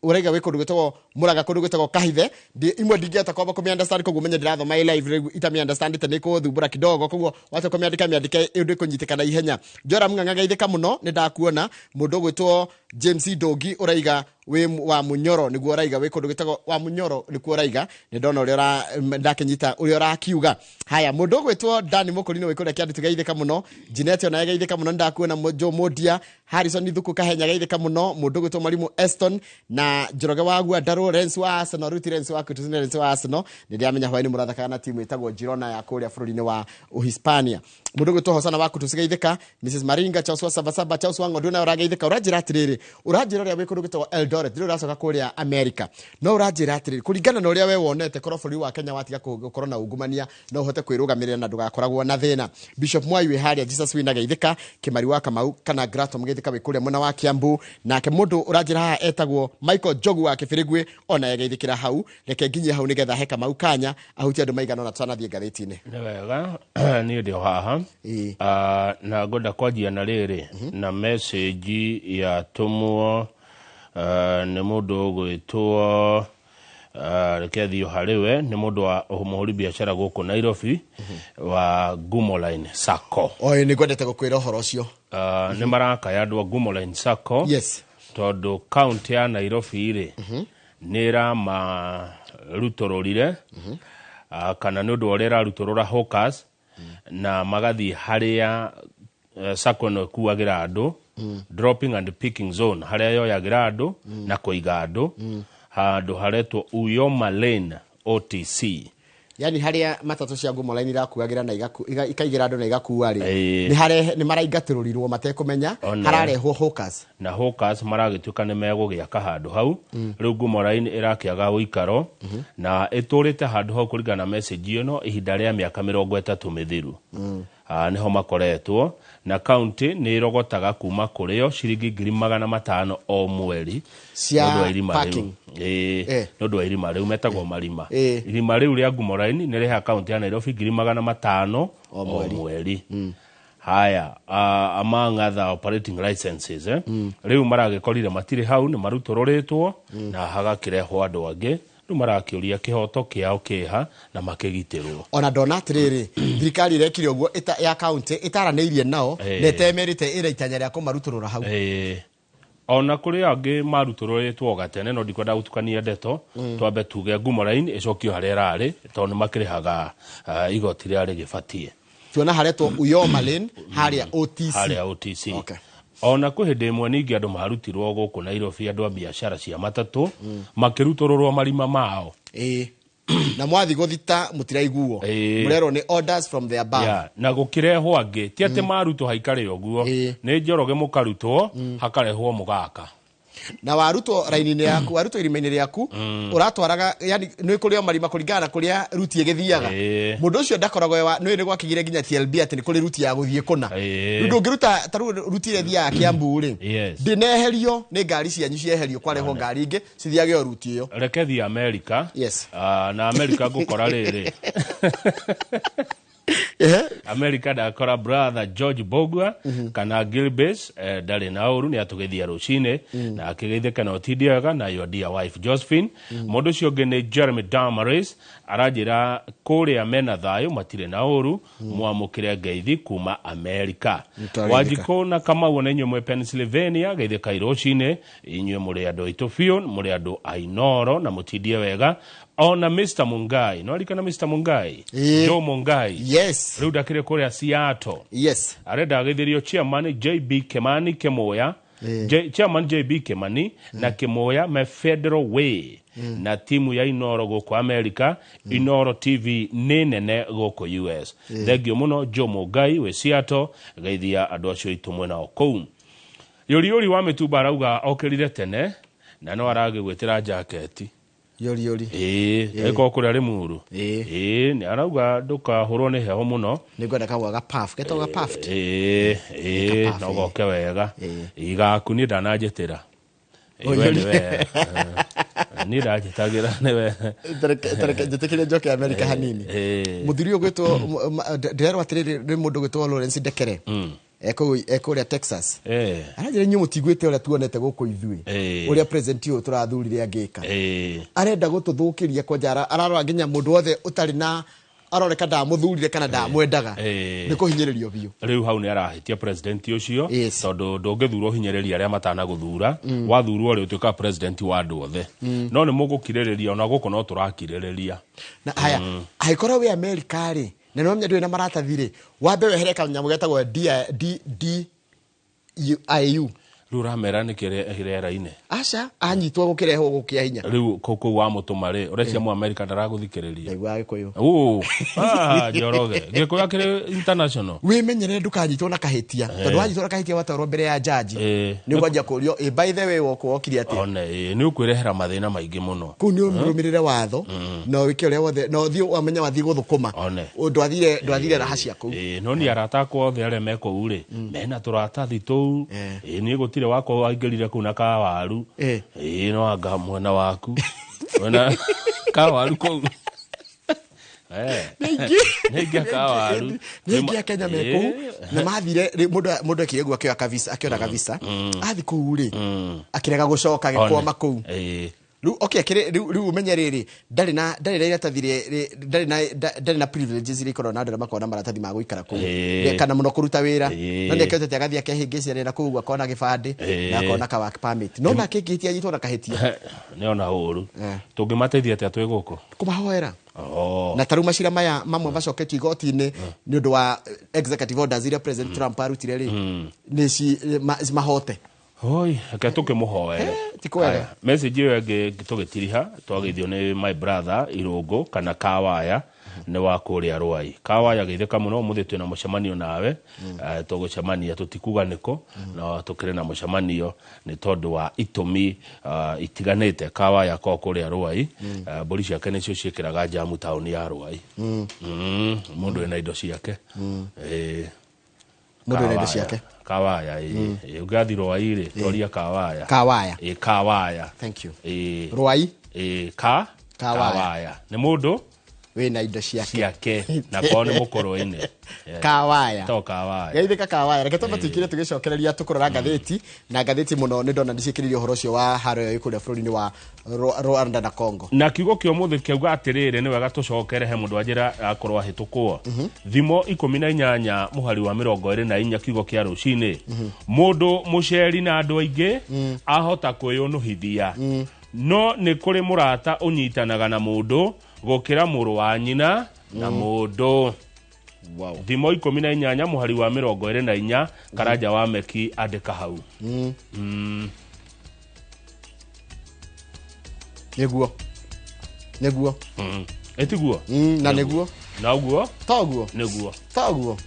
ũraiga wĩ kũndũ gwĩtagwo Mũraga kũndũ gwĩtagwo Kahithe. Imwe ndingĩhota kwamba kũmĩ understand koguo menye ndĩrathoma ĩ live rĩu itamĩ understand nĩ kũthumbũra kidogo, koguo wacha kũmĩandĩka mĩandĩke ũndũ ĩkũnyitĩka ihenya. Joram Ng'ang'a geithĩka mũno nĩ ndakuona. Mũndũ ũgwĩtwo James Ndũngi ũraiga wĩ wa Munyoro nĩguo ũraiga wĩ kũndũ gwĩtagwo wa Munyoro nĩkuo ũraiga, nĩ ndona ũrĩa ndakinyita ũrĩa ũrakiuga. Haya, mũndũ ũgwĩtwo Dani Mũkũrinũ wĩ kũrĩa Kĩandu geithĩka mũno, Jeanette onaye geithĩka mũno nĩ ndakuona, Joe Modia, Harrison Thuku Kahenya geithĩka mũno, mũndũ ũgwĩtwo Marimu Eston na Njoroge wa Guandarũ, Lens wa Arsenal, Ruti Lens wa Kutu Lens wa Arsenal, nĩ ndĩramenya hwaĩ-inĩ mũrathakaga na timu ĩtagwo Girona ya kũrĩa bũrũri-inĩ wa Uhispania. Mũndũ ũgwĩtwo Hosana wa Kutu geithĩka, Mrs Maringa Charles wa Sabasaba Charles wa Ng'ondu nawe ũrageithĩka. Ũranjĩra atĩrĩrĩ, ũranjĩra ũrĩa wĩ kũndũ gwĩtagwo Eldoret, ndĩrĩ ũracoka kũrĩa America, no ũranjĩra atĩrĩrĩ, kũringana na ũrĩa we wonete korwo bũrũri wa Kenya watiga gũkorwo na ungumania no ũhote kwĩrũgamĩrĩra na ndũgakoragwo na thĩna. Bishop Mwai wĩ harĩa Jesus wina geithĩka, Kĩmari wa Kamau kana Gratom geithĩka wĩ kũrĩa mwena wa Kiambu, nake mũndũ ũranjĩra haha etagwo Michael Njogu wa Kĩbĩrĩgwĩ ona geithĩkĩra hau. Reke nginyie hau nĩgetha he Kamau kanya ahutie andũ maigana ũna tũtanathiĩ ngathĩti-inĩ. Nĩ wega niĩ ndĩ o haha na ngwenda kwanjia na rĩrĩ na message yatũmwo Nĩ mũndũ ũgwĩtwo, reke thiĩ harĩ we, nĩ mũndũ wa mũhũri biacara gũkũ Nairobi wa Gumo Line Sacco. Oĩ, nĩ ngwendete gũkwĩra ũhoro ũcio. Nĩ marakaya andũ a Gumo Line Sacco. Yes. Tondũ kaunti ya Nairobi rĩ, nĩ ĩramarutũrũrire, kana nĩ ũndũ wa ũrĩa ĩrarutũrũra hawkers na magathiĩ harĩa sacco ĩno ĩkuagĩra andũ, dropping and picking zone, harĩa yoyagĩra andũ na kũiga andũ, handũ haretwo Uyoma Lane OTC. Yani harĩa matatũ cia Ngumo Line irakuagĩra na ikaigĩra andũ na igakua rĩ, Ĩĩ. nĩ harehe nĩ maraingatĩrũrirwo matekũmenya. Hararehwo hawkers. Na hawkers maragĩtuĩka nĩ megũgĩaka handũ hau. Rĩu Ngumo Line ĩrakĩaga ũikaro na ĩtũrĩte handũ hau kũringana na message ĩno ihinda rĩa mĩaka 30 mĩthiru. Nĩho makoretwo, na kaunti nĩ ĩrogotaga kuma kũrĩo ciringi 500,000 o mweri cia nĩ ũndũ wa irima rĩu. Parking. Ĩĩ, nĩ ũndũ wa irima rĩu metagwo marima. Ĩĩ. Irima rĩu rĩa Ngumo Line nĩ rĩheaga kaunti ya Nairobi 500,000 o o mweri. Mweri. Haya, among other operating licenses, eh? Rĩu maragĩkorire matirĩ hau, nĩ marutũrũrĩtwo na hagakĩrehwo andũ angĩ. Rĩu marakĩũria kĩhoto kĩao kĩha na makĩgitĩrwo. Ona ndona atĩrĩrĩ, thirikari ĩrekire ũguo ya kaunti ĩtaranĩirie nao na ĩtemerĩte ĩra itanya rĩa kũmarutũrũra hau. Ĩĩ. Ona kũrĩ angĩ marutũrũrĩtwo gatene, no ndikwenda gũtukania ndeto. Twambe tuge Ngumo Line ĩcokio harĩa ĩrarĩ, tondũ nĩ makĩrĩhaga igoti rĩrĩa rĩgĩbatiĩ. Tuona haretwo Uyoma Lane harĩa OTC. Harĩa OTC. Ona kwĩ hĩndĩ ĩmwe ningĩ andũ marutirwo gũkũ Nairobi, andũ a biacara cia matatũ, makĩrutũrũrwo marima mao. Ĩĩ, na mwathi gũthita mũtiraiguo. Ĩĩ. Mũrerwo nĩ orders from the above. Yeah, na gũkĩrehwo angĩ, ti atĩ marutwo haikare ũguo, nĩ Njoroge mũkarutwo, hakarehwo mũgaka. Na warutwo raini-inĩ yaku, warutwo irima-inĩ rĩaku, ũratwaraga, yani nĩ kũrĩ o marima kũringana na kũrĩa ruti ĩgĩthiaga. Mũndũ ũcio ndakoragwo nĩ nĩ gwakĩgire nginya TLB atĩ nĩ kũrĩ ruti ya gũthiĩ kũna. Rĩu ndũngĩruta ta rĩu ruti ĩrĩa ĩthiaga Kiambu rĩ, ndĩneherio nĩ ngari cianyu, cieherio kwarehwo ngari ingĩ cithiage o ruti ĩyo. Reke thiĩ Amerika. Yes. Na Amerika ngũkora rĩrĩ, Amerika ndakora brother George Bogwa kana Gilbes, ndarĩ na ũru, nĩ atũgeithia rũcinĩ na akĩgeithĩka na ũtindi wega na your dear wife Josephine. Mũndũ ũcio ũngĩ nĩ Jeremy Damaris, aranjĩra kũrĩa mena thayũ, matirĩ na ũru, mwamũkĩre ngeithi kuma Amerika. Nĩtwageithĩka. Wanjikũ na Kamau, na inyuĩ mwĩ Pennsylvania, geithĩkai rũcinĩ, inyuĩ mũrĩ andũ aitũ biũ, mũrĩ andũ a Inoro na mũtindie wega. Ona Mr Mungai, no arikana Mr Mungai? Ĩĩ. Joe Mungai. Yes. Rĩu ndakĩrĩ kũrĩa Seattle. Yes. Arenda ageithĩrio chairman JB Kimani Kĩmũya. Chairman JB Kimani na Kĩmũya me Federal Way na timu ya Inoro gũkũ America. Inoro TV nĩ nene gũkũ US. Thengio mũno Joe Mungai wĩ Seattle, geithia andũ acio aitũ mwena kũu. Yũri wa mĩtumba arauga okĩrire tene na no aragĩgwĩtĩra jaketi. Yori yori. Ĩĩ, ĩkorwo kũrĩa Limuru. Ĩĩ, nĩ arauga ndũkahũrwo nĩ heho mũno. Nĩ ngwenda kahũa ga puff, getagwo ga puffed. Ĩĩ, no goke wega igaku, niĩ ndananjĩtĩra. Oh, Ĩĩ, we yori. nĩwe. Niĩ ndanjĩtagĩra nĩwe. Tareke njĩtĩkĩrie njoke Amerika hanini. Mũthuri ũyũ gwĩtwo, ndĩrerwo atĩrĩrĩ, nĩ mũndũ gwĩtwo Lawrence Ndekere ekũrĩa Texas. Aranjĩra inyuĩ mũtiguĩte ũrĩa tuonete gũkũ ithuĩ, ũrĩa president ũyũ tũrathurire angĩka. Arenda gũtũthũkĩria kwanja, ararora nginya mũndũ wothe ũtarĩ na aroneka ndamũthurire kana ndamwendaga, nĩ kũhinyĩrĩrio biũ. Rĩu hau nĩ arahĩtia president ũcio, tondũ ndũngĩthurwo ũhinyĩrĩrie arĩa matanagũthura. Wathurwo rĩ, ũtuĩkaga president wa andũ othe. No nĩ mũgũkirĩrĩria, ona gũkũ no tũrakirĩrĩria. Na haya, angĩkorwo wĩ Amerika rĩ, na nĩwamenya ndũrĩ na maratathi rĩ, wambe wehere kanyamũ getagwo D D D U I U. Rĩu ũramera nĩkĩ rĩera-inĩ? Aca, anyitwo gũkĩrehwo gũkĩa hinya. Rĩu kũu wamũtũma rĩ, ũrecia mu Amerika ndaragũthikĩrĩria. Ndaiguaga Gĩkũyũ. Ũ, ah, Njoroge Gĩkũyũ akĩrĩ international. Wĩmenyerere ndũkanyitwo na kahĩtia, tondũ wanyitwo na kahĩtia watwarwo mbere ya jaji, nĩ ũkwanjia kũrio, "Ĩ, by the way, woku wokire atĩa?" One, ĩĩ, nĩ ũkwĩrehera mathĩna maingĩ mũno. Kũu nĩ ũrũmĩrĩre watho na wĩke ũrĩa wothe na ũthiĩ wamenya wathiĩ gũthũkũma. One. Ndwathire, ndwathire raha cia kũu. Ĩĩ, no niĩ arata akwa othe arĩa me kũu rĩ, mena tũratathi tũu. Ĩĩ, niĩ gũtirĩ wakwa waingĩrire kũu na kawaru. Ĩĩ, no anga mwena waku wena kawaru kũu. Nĩ aingĩ. Nĩ aingĩ a kawaru. Nĩ aingĩ a Kenya me kũu na mathire mũndũ ekire guo akĩoya kavisa akĩona kavisa athi kũu rĩ akĩrega gũcoka agĩkwama kũu. Rĩu okay akĩrĩ rĩu ũmenye rĩrĩ ndarĩ na iratathi ndarĩ na ndarĩ na privileges iria ikoragwo na andũ arĩa makoragwo na maratathi ma gũikara kũu. Kana mũno kũruta wĩra. No nĩ akĩhotete agathiĩ akehĩngĩca na kũu akona gĩbandĩ na akona ka work permit, no nake ngĩhĩtia anyitwo na kahĩtia. Nĩ ona ũru. Tũngĩmateithia atĩa twĩ gũkũ? Kũmahoera. Na tarĩu macira maya mamwe macoketio igoti-inĩ nĩ ũndũ wa executive orders iria President Trump arutire rĩ, nĩ mahote. Hoi, reke tũkĩmũhoere. Ti kwega. Message ĩyo ĩngĩ tũgĩtiriha twageithio nĩ my brother Irũngũ kana Kawaya nĩ wa kũrĩa Rwai. Kawaya geithĩka mũno, ũmũthĩ twĩna mũcemanio nawe. Tũgũcemania tũtikuga nĩkũ, no tũkĩrĩ na mũcemanio nĩ tondũ wa itũmi itiganĩte. Kawaya ko kũrĩa Rwai, mbũri ciake nĩcio ciĩkĩraga njamu taũni ya Rwai. Mũndũ wĩna indo ciake. Mũndũ wĩna indo ciake. Kawaya, ĩĩ. Ũngĩgathiĩ Rwai rĩ, toria Kawaya. Kawaya. Ĩĩ, Kawaya. Thank you. Ĩĩ. Rwai. Ĩĩ, Kawaya. Kawaya. Nĩ mũndũ wĩna indo ciake. Ciake. Na kwao nĩ mũkũrũ-inĩ. Kawaya. To Kawaya. Geithĩka Kawaya. Reke twambe tũikire tũgĩcokereria tũkũrora ngathĩti na ngathĩti mũno nĩ ndona nĩciĩkĩrĩire ũhoro ũcio wa haro ĩyo ĩ kũrĩa bũrũri-inĩ wa Rwanda na Congo. Na kiugo kĩa ũmũthĩ kĩauga atĩrĩrĩ, nĩ wega tũcokere he mũndũ anjĩra akorwo ahĩtũkwo. Thimo 18 mũhari wa 24 kiugo kĩa rũcinĩ. Mũndũ mũceri na andũ aingĩ ahota kwĩyũnũhithia. No nĩ kũrĩ mũrata ũnyitanaga na mũndũ gũkĩra mũrũ wa nyina na mũndũ. Wow. Thimo 18 mũhari wa 24 Karanja wa Meki andĩka hau. Nĩguo. Nĩguo. Ĩtiguo? Na nĩguo. Na ũguo? Toguo. Nĩguo. Toguo.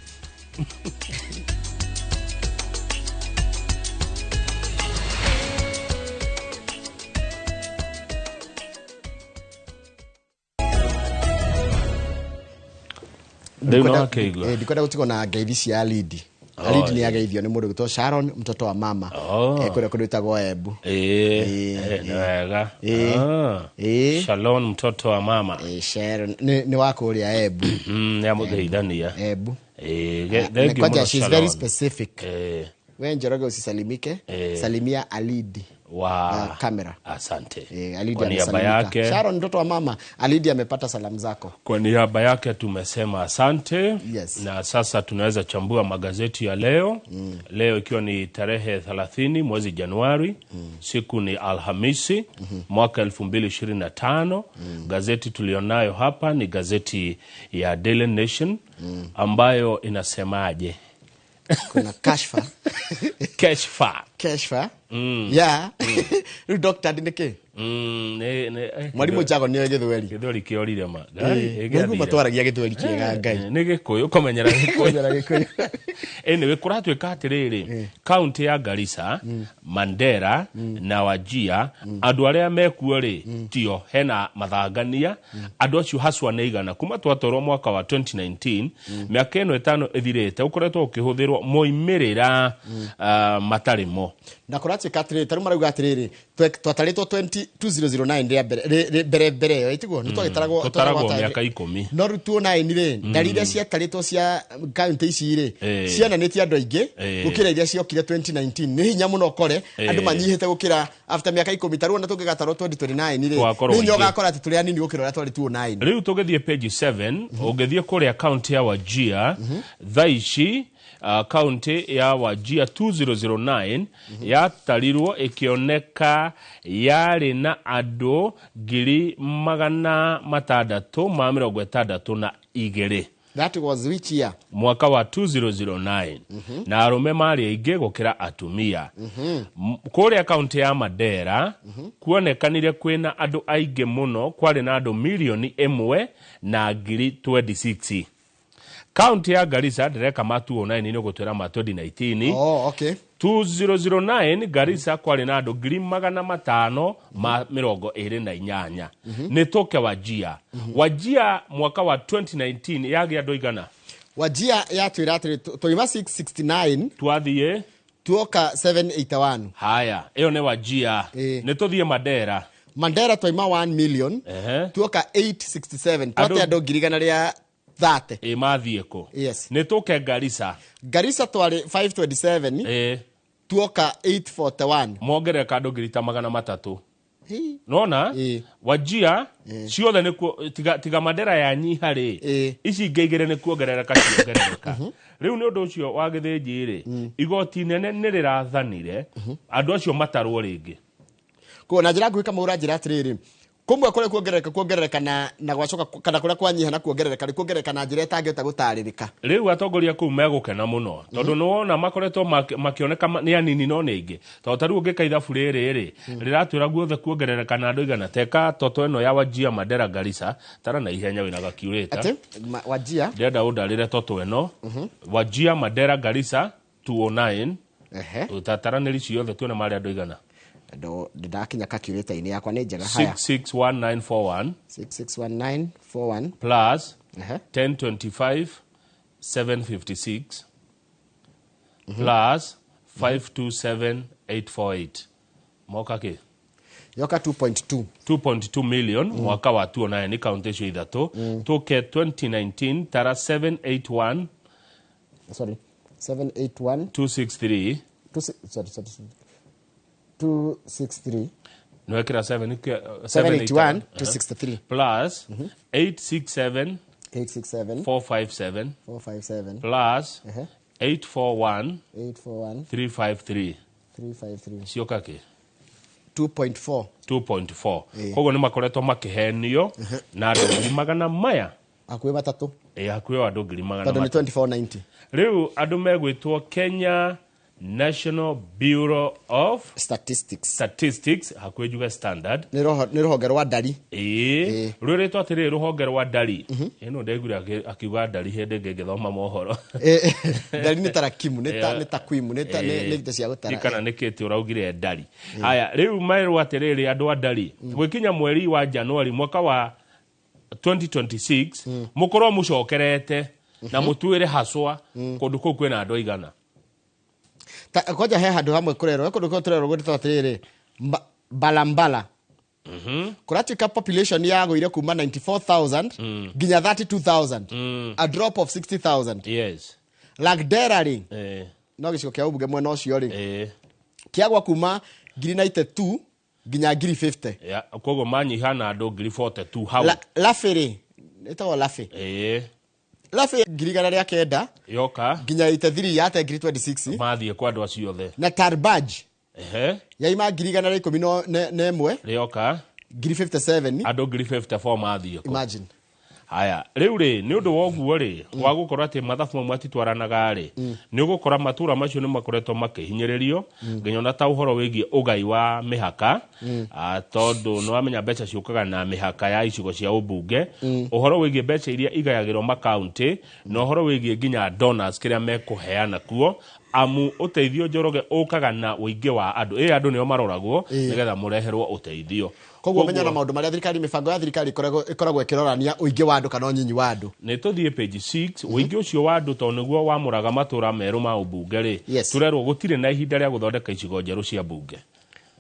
Rĩu no akĩigua. Ndikwenda gũtigwo na ngeithi cia Alidi. Alidi nĩ ageithio nĩ mũndũ ũgwĩtwo Sharon mtoto wa mama. Kũrĩa kũndũ gwĩtagwo Embu. Nĩ wega. Shalom mtoto wa mama. Sharon nĩ wa kũrĩa Embu. Nĩ amũgeithania. Embu. Thank you Kwanja mũno, she's very Shalom. specific. We Njoroge usisalimike, salimia Alidi. Wa kamera. Asante. Alidi Kwa niaba amesalimika. yake. Sharon mtoto wa mama, Alidi amepata salamu zako. Kwa niaba yake tumesema asante. Yes. Na sasa tunaweza chambua magazeti ya leo. Leo ikiwa ni tarehe 30 mwezi Januari, siku ni Alhamisi, mwaka 2025. Gazeti tulionayo hapa ni gazeti ya Daily Nation ambayo inasemaje? Kuna kashfa. Kashfa. Kashfa. Yeah. Rĩu doctor nĩ kĩ? Mwalimu Jago nĩoĩ gĩthweri. Gĩthweri kĩorire ma. Nĩguo matwaragia gĩthweri kĩega Ngai. Nĩ Gĩkũyũ, kũmenyera Gĩkũyũ. Kũmenyera Gĩkũyũ. Anyway, kũratuĩka atĩrĩrĩ, kaunti ya Garissa, Mandera na Wajir, andũ arĩa mekuo rĩ, tio hena mathangania, andũ acio haswa nĩ igana. Kuma twatwarwo mwaka wa 2019, mĩaka ĩno ĩtano ĩthirĩte, ũkoretwo ũkĩhũthĩrwo moimĩrĩra matarĩ mo. Na kũratuĩka atĩrĩrĩ, ta rĩu marauga atĩrĩrĩ, twatarĩtwo 2009 rĩa mbere, mbere mbere ĩyo, ĩtiguo? Nĩ twagĩtaragwo, Tũtaragwo mĩaka 10. No rĩu 2009 rĩ, ndari iria ciatarĩtwo cia kaunti ici rĩ, cionanĩtie andũ aingĩ gũkĩra iria ciokire 2019. Nĩ hinya mũno ũkore andũ manyihĩte gũkĩra after mĩaka 10. Ta rĩu ona tũngĩgatarwo 2029 rĩ, Tũgakorwo nĩ hinya aingĩ. ũgakora atĩ tũrĩ anini gũkĩra ũrĩa twarĩ 2009. Rĩu tũgĩthiĩ page 7, ũngĩthiĩ kũrĩa kaunti ya Wajir, thaa ici kaunti ya Wajir 2009 yatarirwo ĩkĩoneka yarĩ na andũ ngiri magana matandatũ ma mĩrongo ĩtandatũ na igĩrĩ. That was which year? Mwaka wa 2009. Na arũme marĩ aingĩ gũkĩra atumia. Kũrĩa kaunti ya Mandera, kuonekanire kwĩna andũ aingĩ mũno, kwarĩ na andũ mirioni ĩmwe na ngiri 26. Kaunti ya Garissa ndĩreka ma 2009 nĩ ũgũtwĩra ma 2019. Oh, okay. 2009 Garissa kwarĩ na andũ ngiri magana matano ma mĩrongo ĩrĩ na inyanya. Nĩ tũke Wajir. Wajir mwaka wa 2019 yagĩa andũ aigana? Wajir yatwĩra atĩrĩ, twauma 669, twathiĩ tuoka 781. Haya, ĩyo nĩ Wajir. Nĩ tũthiĩ Mandera. Mandera twaima 1 million tuoka 867, twate Andũ- andũ 130,000. Ĩ mathiĩ kũ? Yes. Nĩ tũke Garissa. Garissa twarĩ 527, tuoka 841. Mongerereka andũ 300,000. Hii. Nona Wajia ciothe nĩ tiga Mandera yanyiha rĩ, ici ingĩ igĩrĩ nĩ kuongerereka ciongerereka. Rĩu nĩ ũndũ ũcio wa Gĩthĩnji rĩ, igoti nene nĩ rĩrathanire andũ acio matarwo rĩngĩ. Koguo na njĩra nguhĩ kamũra njĩra atĩrĩrĩ, kũmwe kũrĩa kuongereka na gwacoka kana kũrĩa kwanyiha na kuongerereka nĩ kuongerereka na njĩra ĩtangĩhota gũtarĩrĩka. Rĩu atongoria kũu megũkena mũno tondũ nĩ wona makoretwo makĩoneka nĩ anini no nĩ aingĩ, tondũ ta rĩu ũngĩka ithabu rĩrĩ rĩ, rĩratwĩra guothe kuongerereka na andũ igana teka toto ĩno ya Wajia, Mandera, Garissa. Tara na ihenya wĩna gakiurĩta. Atĩ Wajia. Ndĩrenda ũndarĩre toto ĩno, Wajia, Mandera, Garissa 209. Ũtataranĩri ciothe tuone marĩ andũ igana. Andũ ndĩrakinya calculator-inĩ yakwa nĩ njega. Haya. 661941. 661941. Plus 1025 756 plus 527848 moka kĩ? Yoka 2.2. 2.2 million mwaka wa 2009 nĩ kaunti icio ithatũ. Tũke 2019, tara 781. Sorry, 781. 263. Sorry, sorry, sorry. 263. Nwekĩra 7. 781, 263. Plus 867. 867. 457. 457. Plus 841. 841. 353. 353. Cioka kĩ? 2.4. 2.4. Koguo nĩ makoretwo makĩhenio na andũ ngiri magana maya hakuhĩ matatũ. Ĩ, hakuhĩ andũ ngiri magana Tondũ nĩ matatũ. 2490. Rĩu andũ megwĩtwo Kenya National Bureau of Statistics. Statistics, hakuhĩ njuge standard. Nĩ rũhonge rwa ndari. Ĩĩ, rwĩrĩtwo atĩrĩrĩ rũhonge rwa ndari. Ĩno ndaiguire akiuga ndari hĩndĩ ĩngĩ ngĩthoma mohoro. Ndari nĩ tarakimu, nĩ takwimu, nĩ indo cia gũtara. Kana nĩ kĩtĩ ũraugire ndari. Haya, rĩu merwo atĩrĩrĩ andũ a ndari, gwĩkinya mweri wa Januari mwaka wa 2026 mũkorwo mũcokerete na mũtuĩre haswa kũndũ kũu kwĩna andũ aigana. Kwanja he handũ hamwe kũrerwo, he kũndũ kũu tũrerwo gwĩtwo atĩrĩrĩ Balambala. Kũratuĩka population yagũire kuma 94,000 nginya 32,000, a drop of 60,000. Lagdera rĩ, no gĩcigo kĩa ũmbunge mwena ũcio rĩ, kĩagwa kuma 92,000 nginya 50,000. Ya, koguo manyiha na andũ 42,000 hau. Lafe rĩ, ĩtagwo Lafe. Lafe 109,000 Yoka nginya 83, yate 26,000. Mathiĩ kwa andũ acio othe. Na Tarbaj yaima 111,000 Rĩoka 57,000. Andũ 54,000 mathiĩ kũ? Imagine. Haya, rĩu rĩ, nĩ ũndũ wa ũguo rĩ, wa gũkorwo atĩ mathabu mamwe matitwaranaga rĩ, nĩ ũgũkora matũra macio nĩ makoretwo makĩhinyĩrĩrio nginya ona ta ũhoro wĩgiĩ ũgai wa mĩhaka, tondũ nĩ wamenya mbeca ciũkaga na mĩhaka ya icigo cia ũmbunge, ũhoro wĩgiĩ mbeca iria igayagĩrwo makaunti, na ũhoro wĩgiĩ nginya donors kĩrĩa mekũheana kuo, amu ũteithio Njoroge ũkaga na ũingĩ wa andũ. Ĩ andũ nĩo maroragwo nĩgetha mũreherwo ũteithio. Koguo menya na maũndũ marĩa thirikari, mĩbango ya thirikari ĩkoragwo ĩkĩrorania ũingĩ wa andũ kana ũnyinyi wa andũ. Nĩ tũthiĩ page 6. Ũingĩ ũcio wa andũ tondũ nĩguo wamũraga matũra merũ ma ũmbunge rĩ, tũrerwo gũtirĩ na ihinda rĩa gũthondeka icigo njerũ cia mbunge.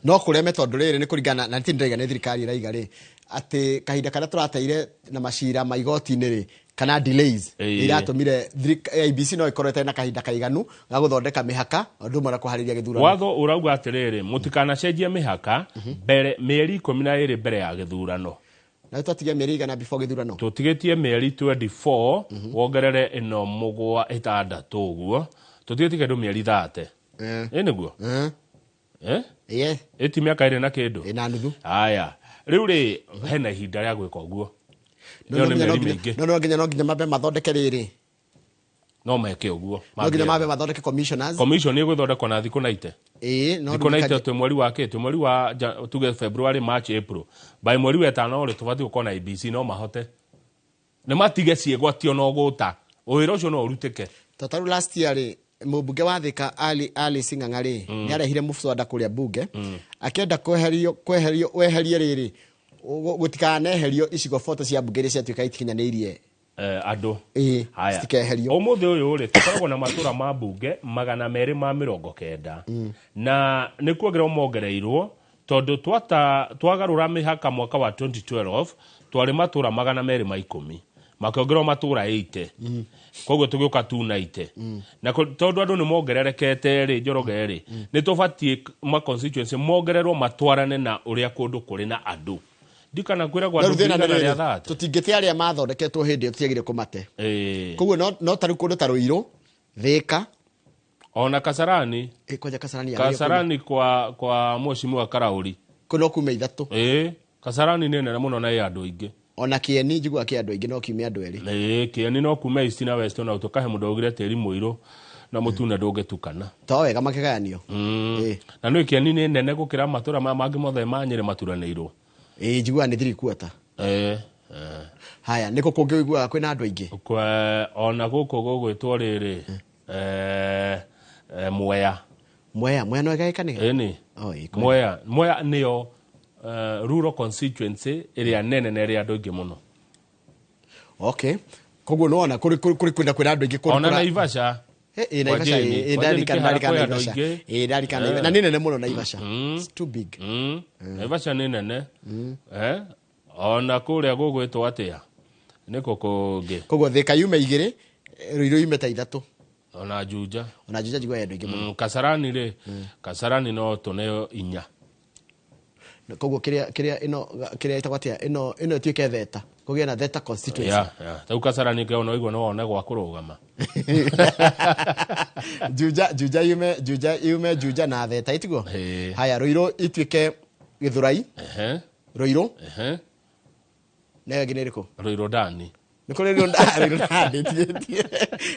No kũreme tondũ rĩrĩ nĩ kũringana na nĩ ndĩraiga nĩ thirikari ĩraiga rĩ, atĩ kahinda karĩa tũrateire na macira ma igoti-inĩ rĩ, kana delays iratũmire IEBC no ĩkorwo ĩtarĩ na kahinda kaiganu ga gũthondeka mĩhaka ũndũ ũmwe na kũharĩria gĩthurano. Watho ũrauga atĩrĩrĩ, mũtikanacenjie mĩhaka mbere mĩeri 12 mbere ya gĩthurano. Na twatigia mĩeri igana before gĩthurano. Tũtigĩtie mĩeri 24, wongerere ĩno mũgwa ĩtandatũ ũguo, tũtigĩtie kĩndũ mĩeri 30. Ĩ nĩguo? Ĩti mĩaka ĩrĩ na kĩndũ. Ĩna nuthu. Haya, rĩu rĩ, hena ihinda rĩa gwĩka ũguo. No, Ĩyo no nĩ nginya, no mĩeri nginya, mĩingĩ. no, no nginya, no nginya mambe mathondeke rĩrĩ. No meke ũguo. No nginya mambe mathondeke commissioners. Commission ĩgũthondekwo na thikũ 90. Ĩĩ, no Thikũ 90 ndirikanie- twĩ mweri wa kĩ? Twĩ mweri wa tuge February, March, April. By mweri wa ĩtano rĩ, tũbatiĩ gũkorwo na IEBC no mahote. Nĩ matige ciĩgwatio na ũgũta. Wĩra ũcio no ũrutĩke. Ta tarĩu last year rĩ, mũmbunge wa Thika Ali Sing'ang'a rĩ, nĩ arehire mũswada kũrĩa mbunge, akĩenda kweherio, weherie rĩrĩ, gũtikaneherio icigo 40 cia mbunge iria ciatuĩka itikinyanĩirie. Andũ. Ĩĩ, Haya. citikeherio. Ũmũthĩ ũyũ rĩ, tũkoragwo na matũra ma mbunge 290. Na nĩ kuongererwo mongereirwo Tondũ twagarũra mĩhaka mwaka wa 2012 twarĩ matũra 210 makĩongererwo matũra 80. Koguo tũgĩũka 290. Na tondũ andũ nĩ mongererekete rĩ, Njoroge rĩ, nĩ tũbatiĩ ma constituency mongererwo matwarane na ũrĩa kũndũ kũrĩ na andũ. Ndikana kwĩragwo andũ 130. Tũtingĩte arĩa mathondeketwo hĩndĩ ĩyo tũtiagire kũmate. Koguo no tarĩu kũndũ ta Ruiru, Thika, ona Kasarani. Kwanja Kasarani. Kasarani kwa mheshimiwa Karauri. Kũ no kume 3. Kasarani nĩ nene mũno na ĩ andũ aingĩ. Ona Kieni njiguaga kĩ andũ aingĩ no kiume andũ erĩ. Kieni no kume East na West, ona tũkahe mũndũ augire tĩri mũirũ na mũtune ndũngĩtukana. To wega makĩgayanio. Na nĩ Kieni nĩ nene gũkĩra matũra maya mangĩ mothe ma Nyĩrĩ maturanĩirwo. Njiguaga nĩ 3/4. Haya, nĩkũ kũngĩ ũiguaga kwĩna andũ aingĩ? Ona gũkũ gũgwĩtwo rĩrĩ, Mwea. Mwea no ĩgayĩkane? Ĩni. Mwea nĩyo rural constituency ĩrĩa nene na ĩrĩa andũ aingĩ mũno. Okay. Koguo nĩwona kũrĩ kwĩna andũ aingĩ kũrĩ. Ona Naivasha. Naivasha, ndarikana Naivasha. Ndarikana. Na nĩ nene mũno Naivasha. It's too big. Naivasha nĩ nene. Ona kũrĩa gũgwĩtwo atĩa? Nĩkũ kũngĩ? Koguo Thika yume 2, Ruiru yume ta 3. Ona Juja. Ona Juja njiguaga andũ aingĩ mũno. Kasarani rĩ, Kasarani no tũneo 4. Koguo kĩrĩa ĩno kĩrĩa ĩtagwo atĩa, ĩno ĩtuĩke Theta, kũgĩe na Theta constituency. Yeah. Rĩu Kasarani kĩo no igua no wone gwa kũrũgama. Juja yume Juja na Theta itiguo. Haya, Ruiru ituĩke Gĩthũrai. Ruiru. Nayo ĩngĩ nĩ ĩrĩkũ? Ruiru Ndani. Nĩ kũrĩ Ruiru Ndani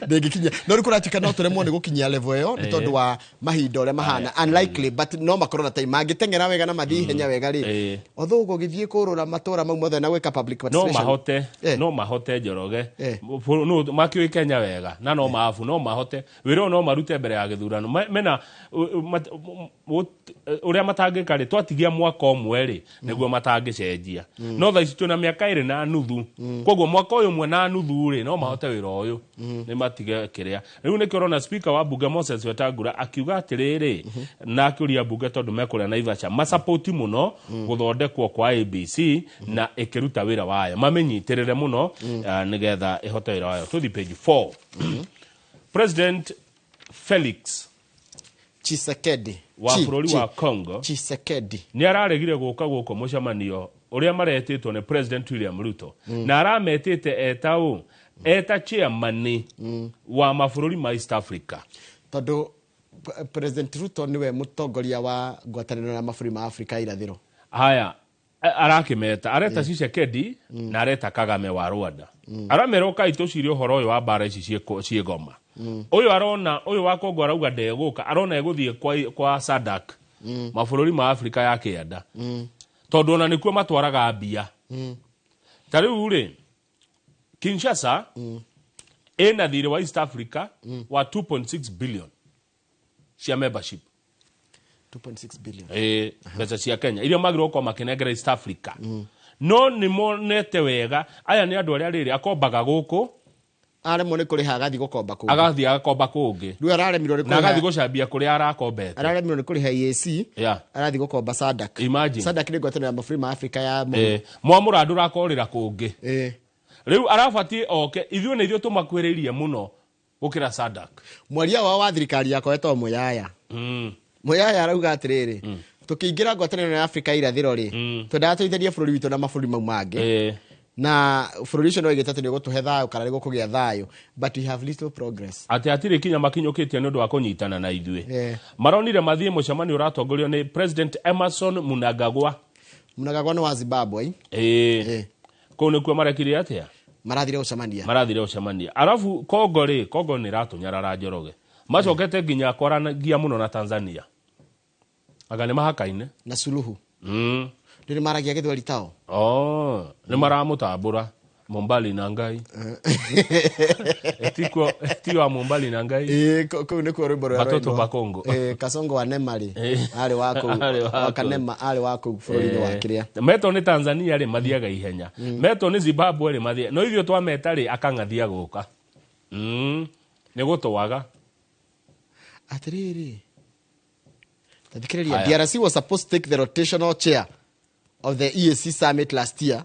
ndĩngĩkinyia. No rĩu kũratuĩka no tũremwo nĩ gũkinyia level ĩyo nĩ tondũ wa mahinda ũrĩa mahana. Unlikely, but no makorwo na time mangĩteng'era wega na mathiĩ ihenya wega rĩ. Although ũgĩthiĩ kũrũra matũra mau mothe na gwĩka public participation. No mahote Njoroge. Makĩũĩ Kenya wega na no maabu no mahote. Wĩra ũyũ no marute mbere ya gĩthurano. Mena ũrĩa matangĩka rĩ, twatigia mwaka ũmwe rĩ, nĩguo matangĩcenjia. No thaa ici twĩna mĩaka 2.5. Koguo mwaka ũyũ ũmwe na nuthu rĩ, no mahote wĩra ũyũ. Nĩ matige kĩrĩa. Rĩu nĩkĩo ũrona speaker wa bunge Moses Wetangula akiuga atĩrĩrĩ, na akĩũria bunge tondũ mekũrĩa Naivasha, masapoti mũno gũthondekwo kwa ABC na ĩkĩruta wĩra wayo. Mamĩnyitĩrĩre mũno nĩgetha ĩhote wĩra wayo. Tũthiĩ page 4. President Felix Tshisekedi wa bũrũri wa Congo Tshisekedi nĩ araregire gũka gũkũ mũcemanio ũrĩa maretĩtwo nĩ President William Ruto. Na arametĩte eta ũ, eta chairman wa mabũrũri ma East Africa. Tondũ President Ruto nĩwe mũtongoria wa ngwatanĩro ya mabũrũri ma Afrika irathĩro. Haya, arakĩmeta, areta Tshisekedi na areta Kagame wa Rwanda. Aramera ũkai tũcire ũhoro ũyũ wa mbara ici ciĩ Goma. Ũyũ arona, ũyũ wa Congo arauga ndegũka, arona egũthiĩ kwa SADC, mabũrũri ma Afrika ya kĩanda. Tondũ ona nĩkuo matwaraga mbia. Ta rĩu rĩ, Kinshasa ĩna thirĩ wa East Africa wa 2.6 billion cia membership. 2.6 billion. Mbeca cia Kenya iria magĩrĩirwo gũkorwo makĩnengera East Africa. No nĩ monete wega aya nĩ andũ arĩa rĩrĩ akombaga gũkũ, aremwo nĩ kũrĩha agathiĩ gũkomba kũngĩ. Agathiĩ agakomba kũngĩ. Rĩu araremirwo nĩ kũrĩha. Na agathiĩ gũcambia kũrĩa arakombete. Araremirwo nĩ kũrĩha EAC. Arathiĩ gũkomba SADC. Imagine. SADC nĩ ngwatanĩro ya mabũrũri ma Afrika ya mũhuro. Mwamũra ndũrakorĩra kũngĩ. Rĩu arabatiĩ oke, ithuĩ nĩ ithuĩ tũmakuhĩrĩirie mũno gũkĩra SADC. Mwaria wao wa thirikari yakwa etagwo Muyaya. Muyaya arauga atĩrĩrĩ, tũkĩingĩra ngwatanĩro ya Afrika irathĩro rĩ, twendaga tũiteithie bũrũri witũ na mabũrũri mau mangĩ. Na bũrũri ũcio no oigĩte atĩ nĩ ũgũtũhe thayũ kana nĩ gũkũgĩa thayũ, but we have little progress. Atĩ hatirĩ kinya makinyũkĩtie nĩ ũndũ wa kũnyitana na ithuĩ. Maronire mathiĩ mũcemanio ũratongorio nĩ President Emmerson Mnangagwa. Mnangagwa nĩ wa Zimbabwe. Kũu nĩkuo marekire atĩa? Marathire gũcemania. Marathire gũcemania. Arabu Congo rĩ, Congo nĩ ĩratũnyarara Njoroge. Macokete nginya kwaranagia mũno na Tanzania. Anga nĩ mahakaine. Na Suluhu. Nĩ maragia gĩthweri tao. Nĩ maramũtambũra Mombali na Ngai. Etikuo wa Mombali na Ngai. Kũu nĩkuo rwĩmbo rũrĩa Watoto ba Congo. Kasongo wa Nema rĩ, arĩ wa kũu, wa Kanema arĩ wa kũu bũrũri-inĩ wa kĩrĩa. Metwo nĩ Tanzania rĩ mathiaga ihenya. Metwo nĩ Zimbabwe rĩ mathiaga. No ithuĩ twameta rĩ akang'athia gũka. Nĩ gũtwaga. Atĩrĩrĩ. Tathikĩrĩria. Aya. DRC was supposed to take the rotational chair of the EAC summit last year,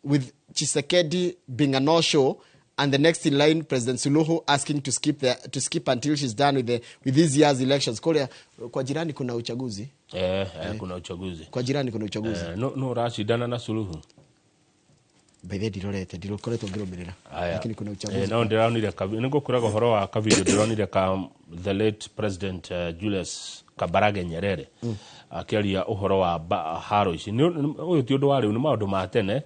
with Tshisekedi being a no-show and the next in line, President Suluhu, asking to skip until she's done with this year's elections. Kule kwa jirani kuna uchaguzi. Eh, kuna uchaguzi. Kwa jirani kuna uchaguzi. Eh, no ũracindana na Suluhu. By the way, ndirorete, ndirokoretwo ngĩrũmĩrĩra. Aya. Lakini kuna uchaguzi. Eh, no ndĩronire nĩ ngũkwĩraga ũhoro wa kavideo ndĩronire ka the late President Julius Kambarage Nyerere akĩaria ũhoro wa haro ici. Ũyũ ti ũndũ wa rĩu, nĩ maũndũ ma tene.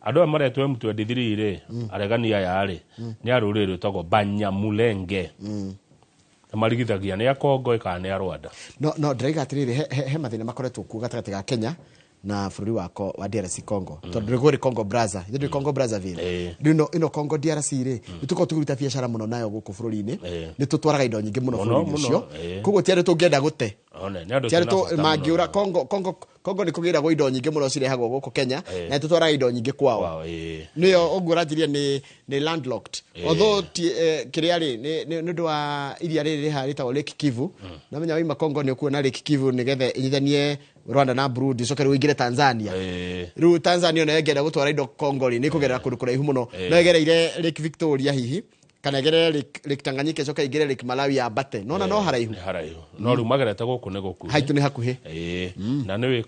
Andũ aya maretwo M23 rĩ, aregani aya rĩ, nĩ a rũrĩrĩ rwĩtagwo Banyamulenge na marigithagia nĩ a Kongo kana nĩ a Rwanda. No ndĩraiga atĩrĩrĩ, he mathĩna makoretwo kuo gatagatĩ ga Kenya na bũrũri wa DRC Congo, tondũ nĩ kũrĩ Congo Brazza, ithuĩ ndĩ Congo Brazzaville. Rĩu ĩno Congo DRC rĩ, nĩ tũkoragwo tũkĩruta biacara mũno nayo gũkũ bũrũri-inĩ. Nĩ tũtwaraga indo nyingĩ mũno Mũno, bũrũri-inĩ mũno, ũcio. Koguo ti andũ tũngĩenda gũte. One, nĩ andũ Ti andũ twĩna bata mũno. mangĩũra Congo. Congo nĩ kũgĩragwo indo nyingĩ mũno cirehagwo gũkũ Kenya, na nĩ tũtwaraga indo nyingĩ kwao. Kwao, Nĩyo ũguo ũranjĩria nĩ landlocked, although ti, kĩrĩa rĩ, nĩ ũndũ wa iria rĩrĩ rĩhaha rĩtagwo Lake Kivu. Namenya waima Congo nĩ ũkuona Lake Kivu, nĩgetha ĩnyithanie Rwanda na Burundi, ũcoke rĩu ũingĩre Tanzania. Rĩu Tanzania ona ĩngĩenda gũtwara indo Congo rĩ, nĩ kũgerera kũndũ kũraihu mũno. No ĩgereire Lake Victoria hihi, kana ĩgerere Lake Tanganyika, ĩcoke ĩingĩre Lake Malawi yambate. Nona no haraihu. Nĩ haraihu, no rĩu magerete gũkũ nĩ gũkuhĩ. Haitũ nĩ hakuhĩ. Ĩĩ, na nĩ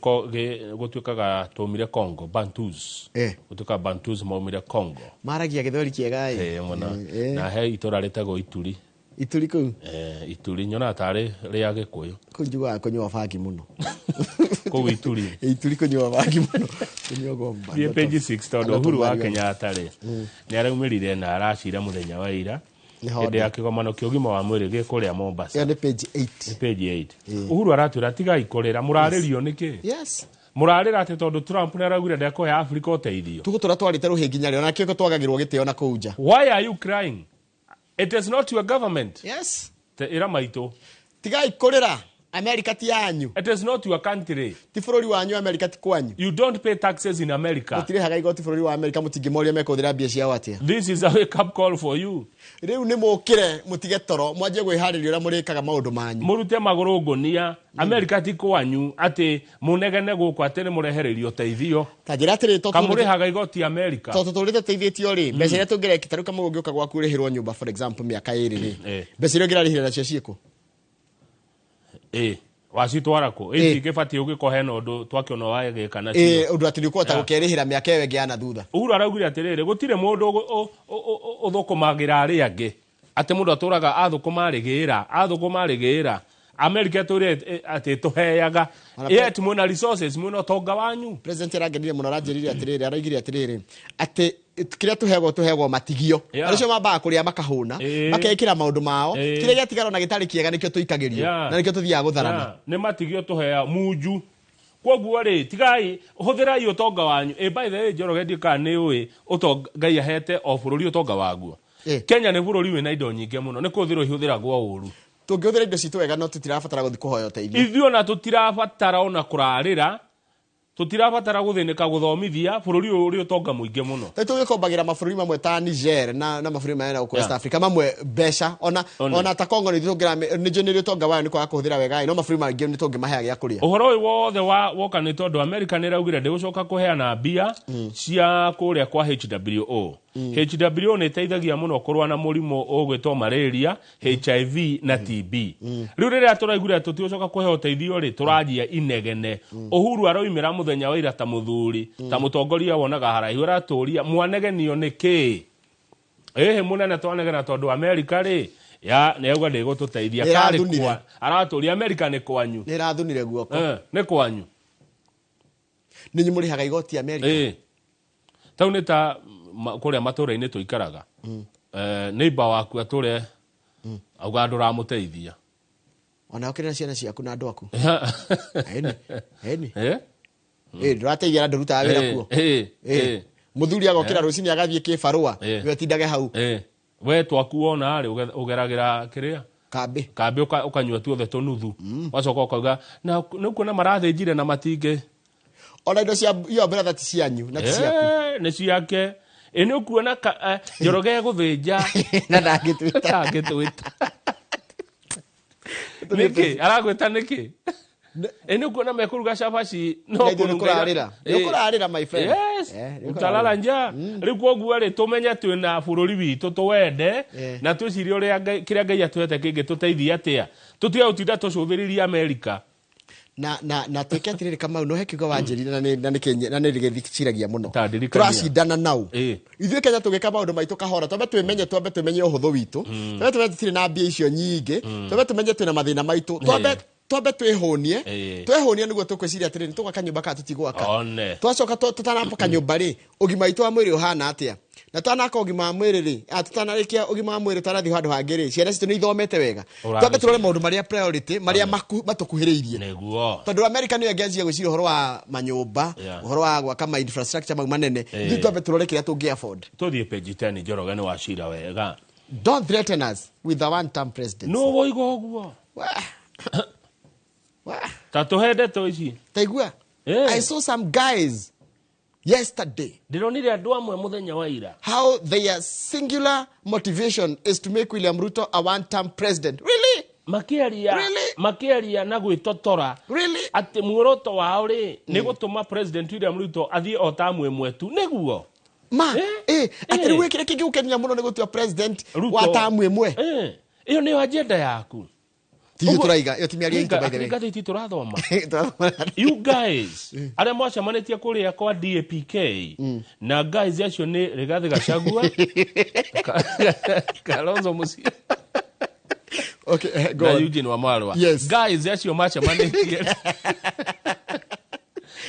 gũtuĩkaga twaumire Congo, Bantus. Gũtuĩkaga Bantus maumire Congo. Maragia gĩthweri kĩega ĩ. Ĩĩ, mũno. Na he itũra rĩtagwo Ituri. Ituri kũu? Eh, Ituri nyonaga tarĩ rĩa Gĩkũyũ. Kũu njiguaga kũnyua bangi mũno. Kũu Ituri? Ituri kũnyua bangi mũno, kũnyuagwo. Thiĩ page 6, tondũ Uhuru wa Kenyatta rĩ, nĩ araumĩrire na aracira mũthenya wa ira Nĩ hĩndĩ honda. Ya kĩgomano kĩa ũgima wa mwĩrĩ gĩ kũrĩa Mombasa. Ĩyo nĩ page 8. Nĩ page 8. Uhuru aratwĩra tigai kũrĩra, mũrarĩrio nĩkĩ? Yes. Mũrarĩra atĩ tondũ Trump nĩ araugire ndekũhe Afrika ũteithio? Tũgũtũra twarĩte rũhĩ nginya rĩ, ona kĩo twagagĩrwo gĩtĩo na kũu nja. Why are you crying? It is not your government. Yes. Te ĩra maitũ. Tigai kũrĩra, America ti yanyu. It is not your country. Ti bũrũri wanyu, America ti kwanyu. You don't pay taxes in America. Mũtirĩhaga igoti bũrũri wa America, mũtingĩmoria mekũhũthĩra mbia ciao atĩa. This is a wake up call for you. Rĩu nĩ mũkĩre, mũtige toro, mwanjie kwĩharĩria ũrĩa mũrĩkaga maũndũ manyu. Mũrute magũrũ ngũnia. America ti kwanyu atĩ mũnegene gũkũ atĩ nĩ mũrehererio ũteithio. Ta njĩra atĩrĩ, tondũ Kamũrĩhaga igoti America. tondũ tũtũrĩte teithĩtio rĩ, mbeca iria tũngĩreki, ta rĩu kamũgũ ũngĩũka gwaku ũrĩhĩrwo nyũmba, for example, mĩaka 2 rĩ, mbeca iria ũngĩrarĩhĩra nacio ciĩkũ? Ĩ, wacitwara kũ? Itingĩbatiĩ ũgĩko hena ũndũ twakĩona wagĩka nacio. Ũndũ atĩ nĩ ũkũhota gũkerĩhĩra mĩaka ĩyo ĩngĩ ya na thutha. Uhuru araugire atĩrĩrĩ, gũtirĩ mũndũ ũthũkũmagĩra arĩa angĩ, atĩ mũndũ atũraga athũkũma arĩgĩra, athũkũma arĩgĩra. America ĩtũrĩ atĩ tũheaga, yet mwĩna resources, mwĩna ũtonga wanyu. President arangenire mũno, aranjĩrire atĩrĩrĩ, araugire atĩrĩrĩ, atĩ kĩrĩa tũheagwo, tũheagwo matigio. Arĩa mambaga kũrĩa makahũna, makekĩra maũndũ mao, kĩrĩa gĩatigara ona gĩtarĩ kĩega nĩkĩo tũikagĩrio, na nĩkĩo tũthiaga gũtharana. Yeah. Nĩ matigio tũhea munju. Koguo rĩ, tigai, hũthĩrai ũtonga wanyu. Ĩ, by the way, Njoroge, ndiũ kana nĩ ũĩ ũtonga Ngai ahete o bũrũri ũtonga waguo. Kenya nĩ bũrũri wĩna indo nyingĩ mũno, nĩ kũhũthĩrwo ihũthĩragwo ũru. Tũngĩhũthĩra indo citũ wega, no tũtirabatara gũthiĩ kũhoya ũteithio. Ithuĩ ona tũtirabatara ona kũrarĩra, tũtirabatara gũthĩnĩka gũthomithia bũrũri ũyũ ũrĩ ũtonga mũingĩ mũno. Ta tũgĩkombagĩra mabũrũri mamwe ta Niger na mabũrũri marĩa gũkũ West Africa mamwe mbeca ona ona ta Congo nĩ tũngĩra nĩ nĩ ũtonga wayo nĩ kwaga kũhũthĩra wega, no mabũrũri mangĩ nĩ tũngĩmaheaga gĩa kũrĩa. Ũhoro ũyũ wothe wa woka nĩ tondũ America nĩ ĩraugire ndĩgũcoka kũheana mbia cia kũrĩa kwa WHO. WHO nĩ ĩteithagia mũno kũrũa na mũrimũ ũgwĩtwo malaria, HIV na TB. Rĩu rĩrĩa tũraiguire tũtigũcoka kũheo ũteithio rĩ, tũranjia inegene. Uhuru aroimĩra mũthenya wa ira ta mũthuri, ta mũtongoria wonaga haraihu, aratũria mwanegenio nĩ kĩĩ? Ĩhĩ mũnene, twanegena tondũ America rĩ ya nĩ yauga ndĩgũtũteithia. Nĩ Karĩ ĩrathunire. Aratũria America nĩ kwanyu. Nĩ ĩrathunire guoko. Eh, nĩ kwanyu. Nĩ inyuĩ mũrĩhaga igoti America. Ĩĩ, tau nĩ ta kũrĩa matũra-inĩ tũikaraga. Eh, neighbor waku atũre auga ndũramũteithia. Ona ũkĩrĩ na ciana ciaku na andũ aku. Ĩni ĩni. Eh? Ĩ, ndũrateithia na ndũrutaga wĩra kuo. Mũthuri agokĩra rũcinĩ agathiĩ kĩbarũa, we atindage hau. We twaku wona rĩ, ũgeragĩra kĩrĩa kambĩ, kambĩ, ũkanyua tuothe tũnuthu, wacoka ũkauga na nĩ kuona marathĩnjire na matingĩ. Ona indo cia iyo brother ti cianyu na ti ciaku. Eh, nĩ ciake. Ĩ, nĩ ũkuona Njoroge gũthĩnja na ndangĩtwĩta. Ndangĩtwĩta nĩkĩ? Aragwĩta nĩkĩ? Ĩ nĩ ũkuona mekũruga cabaci no Na ithuĩ nĩ kũruga kũrarĩra. Nĩ ũkũrarĩra, my friend. Yes. Eh, nĩ ũkũrarĩra. Utalala njaa. Rĩu koguo rĩ tũmenye twĩna bũrũri witũ tũwende na twĩcirie ũrĩa kĩrĩa Ngai atũhete kĩngĩtũteithia atĩa. Tũtige gũtinda tũcũthĩrĩria Amerika. Na twĩke atĩrĩrĩ, Kamau, no he kiugo wanjĩrire na nĩ gĩthiciragia mũno. Ndirikania. Tũracindana nau ithuĩ Kenya tũgĩka maũndũ maitũ kahora, twambe twĩmenye, twambe twĩmenye ũhũthũ witũ, twambe twĩmenye tũtirĩ na mbia icio nyingĩ, twambe tũmenye twĩna mathĩna maitũ, twambe twĩhũnie. Twehũnia nĩguo tũkwĩciria atĩrĩrĩ, nĩ tũgwaka nyũmba kana tũtigwaka. One. Twacoka tũtanambũka nyũmba rĩ, ũgima witũ wa mwĩrĩ ũhana atĩa? Na twanaka ũgima wa mwĩrĩ rĩ, tũtanarĩkia ũgima wa mwĩrĩ, twanathiĩ handũ hangĩ rĩ, ciana citũ nĩ ithomete wega? Ũragĩciria. Twambe tũrore maũndũ marĩa priority, marĩa matũkuhĩrĩirie. Nĩguo. Tondũ America nĩyo ĩngĩanjia gwĩciria ũhoro wa manyũmba, ũhoro wa gwaka ma infrastructure mau manene. Ithuĩ twambe tũrore kĩrĩa tũngĩ afford. Tũthiĩ page 10, Njoroge nĩ wacira wega. Don't threaten us with the one term presidency. Nũ woiga ũguo? Ta tũhe ndeto ici. Taigua. I saw some guys yesterday. Ndĩronire andũ amwe mũthenya wa ira. How their singular motivation is to make William Ruto a one-term president. Really? Makĩaria. Really? Makĩaria na gwĩtotora. Really? Atĩ muoroto wao rĩ nĩ gũtũma President William Ruto athiĩ o tamu ĩmwe tu. Nĩguo. Ma, atĩ rĩu kĩrĩa kĩngĩgũkenia mũno nĩ gũtua president Ruto. wa tamu ĩmwe. Ĩyo nĩyo agenda yaku. Ti ithuĩ tũraiga, ĩyo ti mĩario itũ, by the way. Ngathĩti tũrathoma. You guys, arĩa mwacemanĩtie kũrĩa kwa DAPK na guys acio nĩ Rigathĩ Gachagua, Kalonzo Musyoka Okay, go na on. Eugene Wamalwa. Yes. Guys acio macemanĩtie,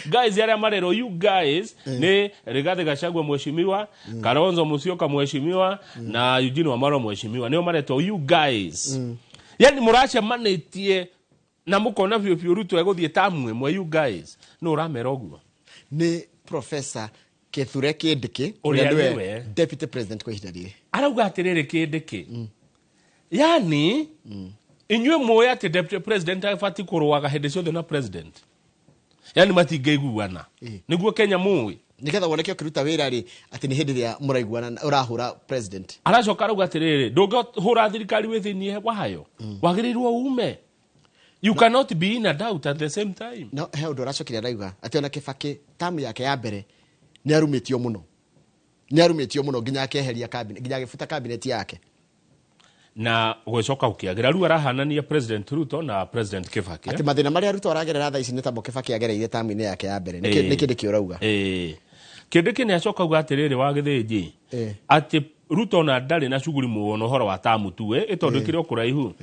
guys arĩa marerwo you guys nĩ Rigathĩ Gachagua mheshimiwa, Kalonzo Musyoka mheshimiwa na Eugene Wamalwa mheshimiwa, nĩo maretwo you guys. Yani mũracemanĩtie na mũkona biũ biũ Ruto egũthiĩ tamu ĩmwe. You guys, nũ ũramera ũguo? Nĩ Professor Kithure Kindiki, Ũrĩa ũrĩa nĩwe nĩwe deputy president kwa ihinda rĩrĩ. Arauga atĩrĩrĩ, Kindiki, yani inyuĩ mũĩ atĩ deputy president abatiĩ kũrũaga hĩndĩ ciothe na president, yani matingĩiguana, nĩguo Kenya mũĩ. Nĩgetha woneke ũkĩruta wĩra rĩ, atĩ nĩ hĩndĩ ĩrĩa mũraiguana ũrahũra president. Aracoka arauga atĩrĩrĩ, ndũngĩhũra thirikari wĩ thĩiniĩ wayo, wagĩrĩirwo ume. You cannot be in and out at the same time. No he ũndũ aracokire arauga atĩ ona Kibaki tamu yake ya mbere nĩ arumĩtio mũno, nĩ arumĩtio mũno nginya akeheria cabinet, nginya agĩbuta cabinet yake. Na gũgĩcoka gũkĩagĩra. Rĩu arahanania President Ruto na President Kibaki. Atĩ mathĩna marĩa Ruto aragerera thaa ici nĩ tamo Kibaki agereire tamu-inĩ yake ya mbere. Nĩ kĩndĩ kĩ ũrauga? Kĩndĩ nĩ acoka auga atĩrĩrĩ, wa gĩthĩnji, atĩ Ruto ona ndarĩ na shughuli mũno ũhoro wa tamu tu ĩ tondũ kĩrĩ o kũraihu.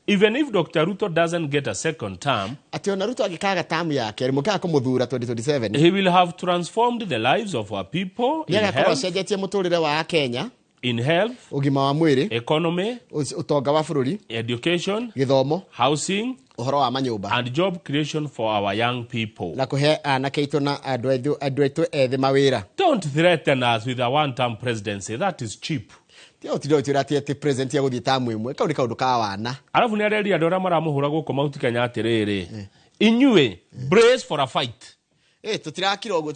Even if Dr. Ruto doesn't get a second term, atĩ ona Ruto angĩkaga tamu yake, mũkaga kũmũthura 2027, he will have transformed the lives of our people nĩ in agakorwo health, acenjetie mũtũrĩre wa Kenya, in health, ũgima wa mwĩrĩ, economy, ũtonga wa bũrũri, education, gĩthomo, housing, ũhoro wa manyũmba, and job creation for our young people. Na kũhe anake aitũ na andũ aitũ ethĩ mawĩra. Don't threaten us with a one-term presidency. That is cheap. Ti ũtinde ũtwĩra atĩ president ya gũthiĩ tamu ĩmwe, kau nĩ kaũndũ ka wana. Arabu nĩ areria andũ arĩa maramũhũra gũkũ Mount Kenya atĩrĩrĩ, inyuĩ brace for a fight. Tũtirakira ũguo,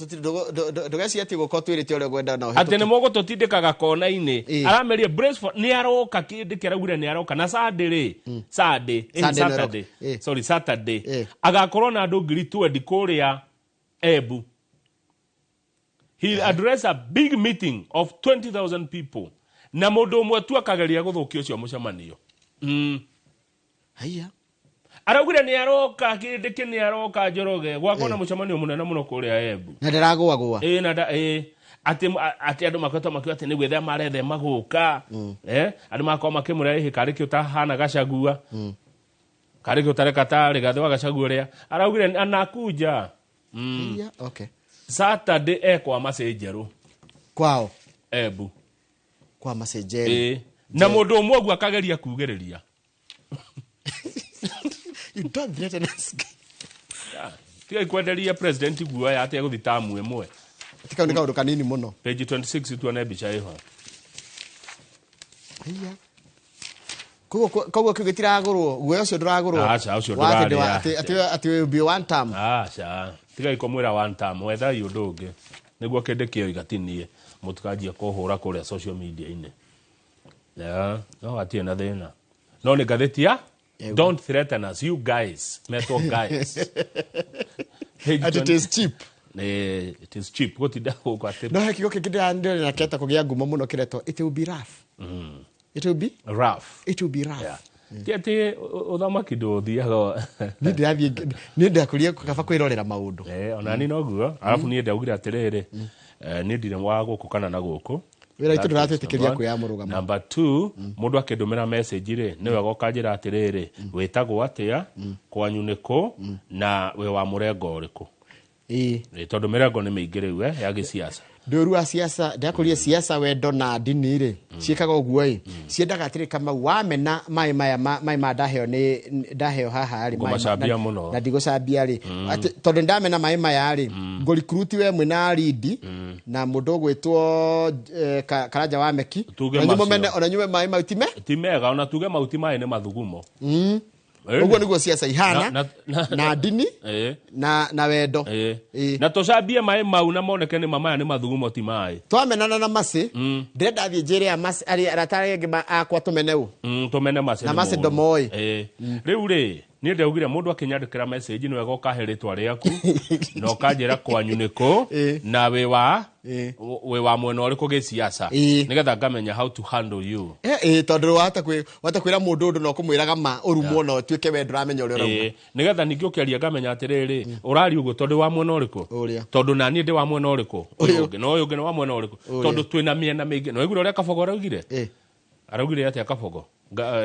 ndũgecirie atĩ gũka ũtwĩrĩte ũrĩa ũkwenda na atĩ nĩ ũhĩtũke. mũgũtũtindĩkaga kona-inĩ. Arameria brace for, nĩ aroka. Kĩndĩ kĩaraugire nĩ aroka na Sunday rĩ, Sunday, Sunday nĩ Saturday, aroka. Sorry, Saturday agakorwo na andũ 20,000 kũrĩa Embu. He'll address a big meeting of 20,000 people na mũndũ ũmwe tu akageria gũthũkia ũcio mũcemanio. Haiya. Araugire nĩ aroka, kĩndĩ kĩ nĩ aroka, Njoroge, gwakorwo na mũcemanio mũnene mũno kũrĩa Embu. Na ndaragũagũa. Ĩ na ĩ atĩ andũ makoretwo makiuga atĩ nĩ gwĩthema arethema gũka, andũ magakorwo makĩmũra ĩhĩ karĩ kĩ ũtahana Gachagua, karĩ kĩ ũtareka ta Rigathĩ wa Gachagua ũrĩa araugire anakuja. Haiya, okay. Saturday ekwa Macenjerũ. Kwao. Embu. Kwa Macenjerũ. Ĩ na mũndũ ũmwe ũguo akageria kugĩrĩria. You don't threaten us. Tigai kwenderia president guoya atĩ egũthiĩ tamu ĩmwe. Ti kau nĩ kaũndũ kanini mũno. Page 26 tuone mbica ĩho. Haiya. Koguo kĩu gĩtiragũrwo, guoya ũcio ndũragũrwo. Aca, ũcio Wa atĩ ndũrarĩa. atĩ will be one term. Aca, tigai kũmwĩra one term, wethai ũndũ ũngĩ nĩguo kĩndĩ kĩoiga tinie mũtikanjie kũhũra kũrĩa social media-inĩ. Yeah, no hatirĩ na thĩna, no nĩ ngathĩti ya Don't threaten us, you guys. Metwo guys. Page And it 20 is cheap. It is cheap. Gũtinda gũkũ atĩ No he kiugo kĩngĩ ndĩrandĩre na keta kũgĩa ngumo mũno kĩretwo it will be rough. It will be rough. It will be rough. Yeah. Ti atĩ ũthamaki ndũthiaga. Niĩ ndĩrathiĩ, niĩ ndakũria kaba kwĩrorera maũndũ. Ona niĩ noguo. Arabu niĩ ndaugire atĩrĩrĩ, niĩ ndirĩ wa gũkũ kana na gũkũ. Wĩra witũ That is ndũratwĩtĩkĩria number one. kwĩyamũrũgama. Number two, mũndũ akĩndũmĩra message rĩ, nĩ wega ũkanjĩra atĩrĩrĩ, wĩtagwo atĩa, kwanyu nĩ kũ, na wĩ wa mũrengo ũrĩkũ. Tondũ mĩrengo nĩ mĩingĩ rĩu ya gĩciaca. Ndũru wa siasa, ndakũria siasa, wendo na ndini rĩ, ciĩkaga ũguo ĩ, ciendaga atĩrĩ, Kamau, wamena maĩ maya maĩ ma ndaheo nĩ ndaheo haha rĩ, maĩ Ngũmacambia mũno. Na ndigũcambia rĩ, atĩ tondũ ndamena maĩ maya rĩ, ngũrikuruti we mwĩna rindi na mũndũ ũgwĩtwo Karanja wa Meki, Tuge ona inyuĩ macio. mũmene, ona inyuĩ maĩ mau time Ti mega, ona tuge mau ti maĩ, nĩ mathugumo. Ũguo nĩguo siasa ihana, na ndini na wendo. Na tũcambie maĩ mau na moneke nĩ ma maya nĩ mathugumo, ti maĩ. Twamenana na macĩ, ndĩrenda thiĩ njĩre ya macĩ arĩa arata arĩa angĩ akwa tũmene ũ. Tũmene macĩ Na nĩ macĩ moru. ndomoĩ. Rĩu rĩ, niĩ ndaugire mũndũ akĩnyandĩkĩra message nĩ wega ũkahe rĩtwa rĩaku na ũkanjĩra kwanyu nĩ kũ na wĩ wa mwena ũrĩkũ gĩciaca, nĩgetha ngamenya how to handle you. Tondũ wahota kwĩra mũndũ ũndũ na ũkũmwĩraga ma ũrumwo na ũtuĩke we ndũramenya ũrĩa ũrauga. Nĩgetha ningĩ ũkĩaria ngamenya atĩrĩrĩ, ũraria ũguo tondũ wa mwena ũrĩkũ, Ũrĩa. tondũ naniĩ ndĩ wa mwena ũrĩkũ, ũyũ ũngĩ na ũyũ ũngĩ nĩ wa mwena ũrĩkũ, Ũrĩa. tondũ twĩna mĩena mĩingĩ. Na waiguire ũrĩa Kabogo araugire? Araugire atĩa Kabogo?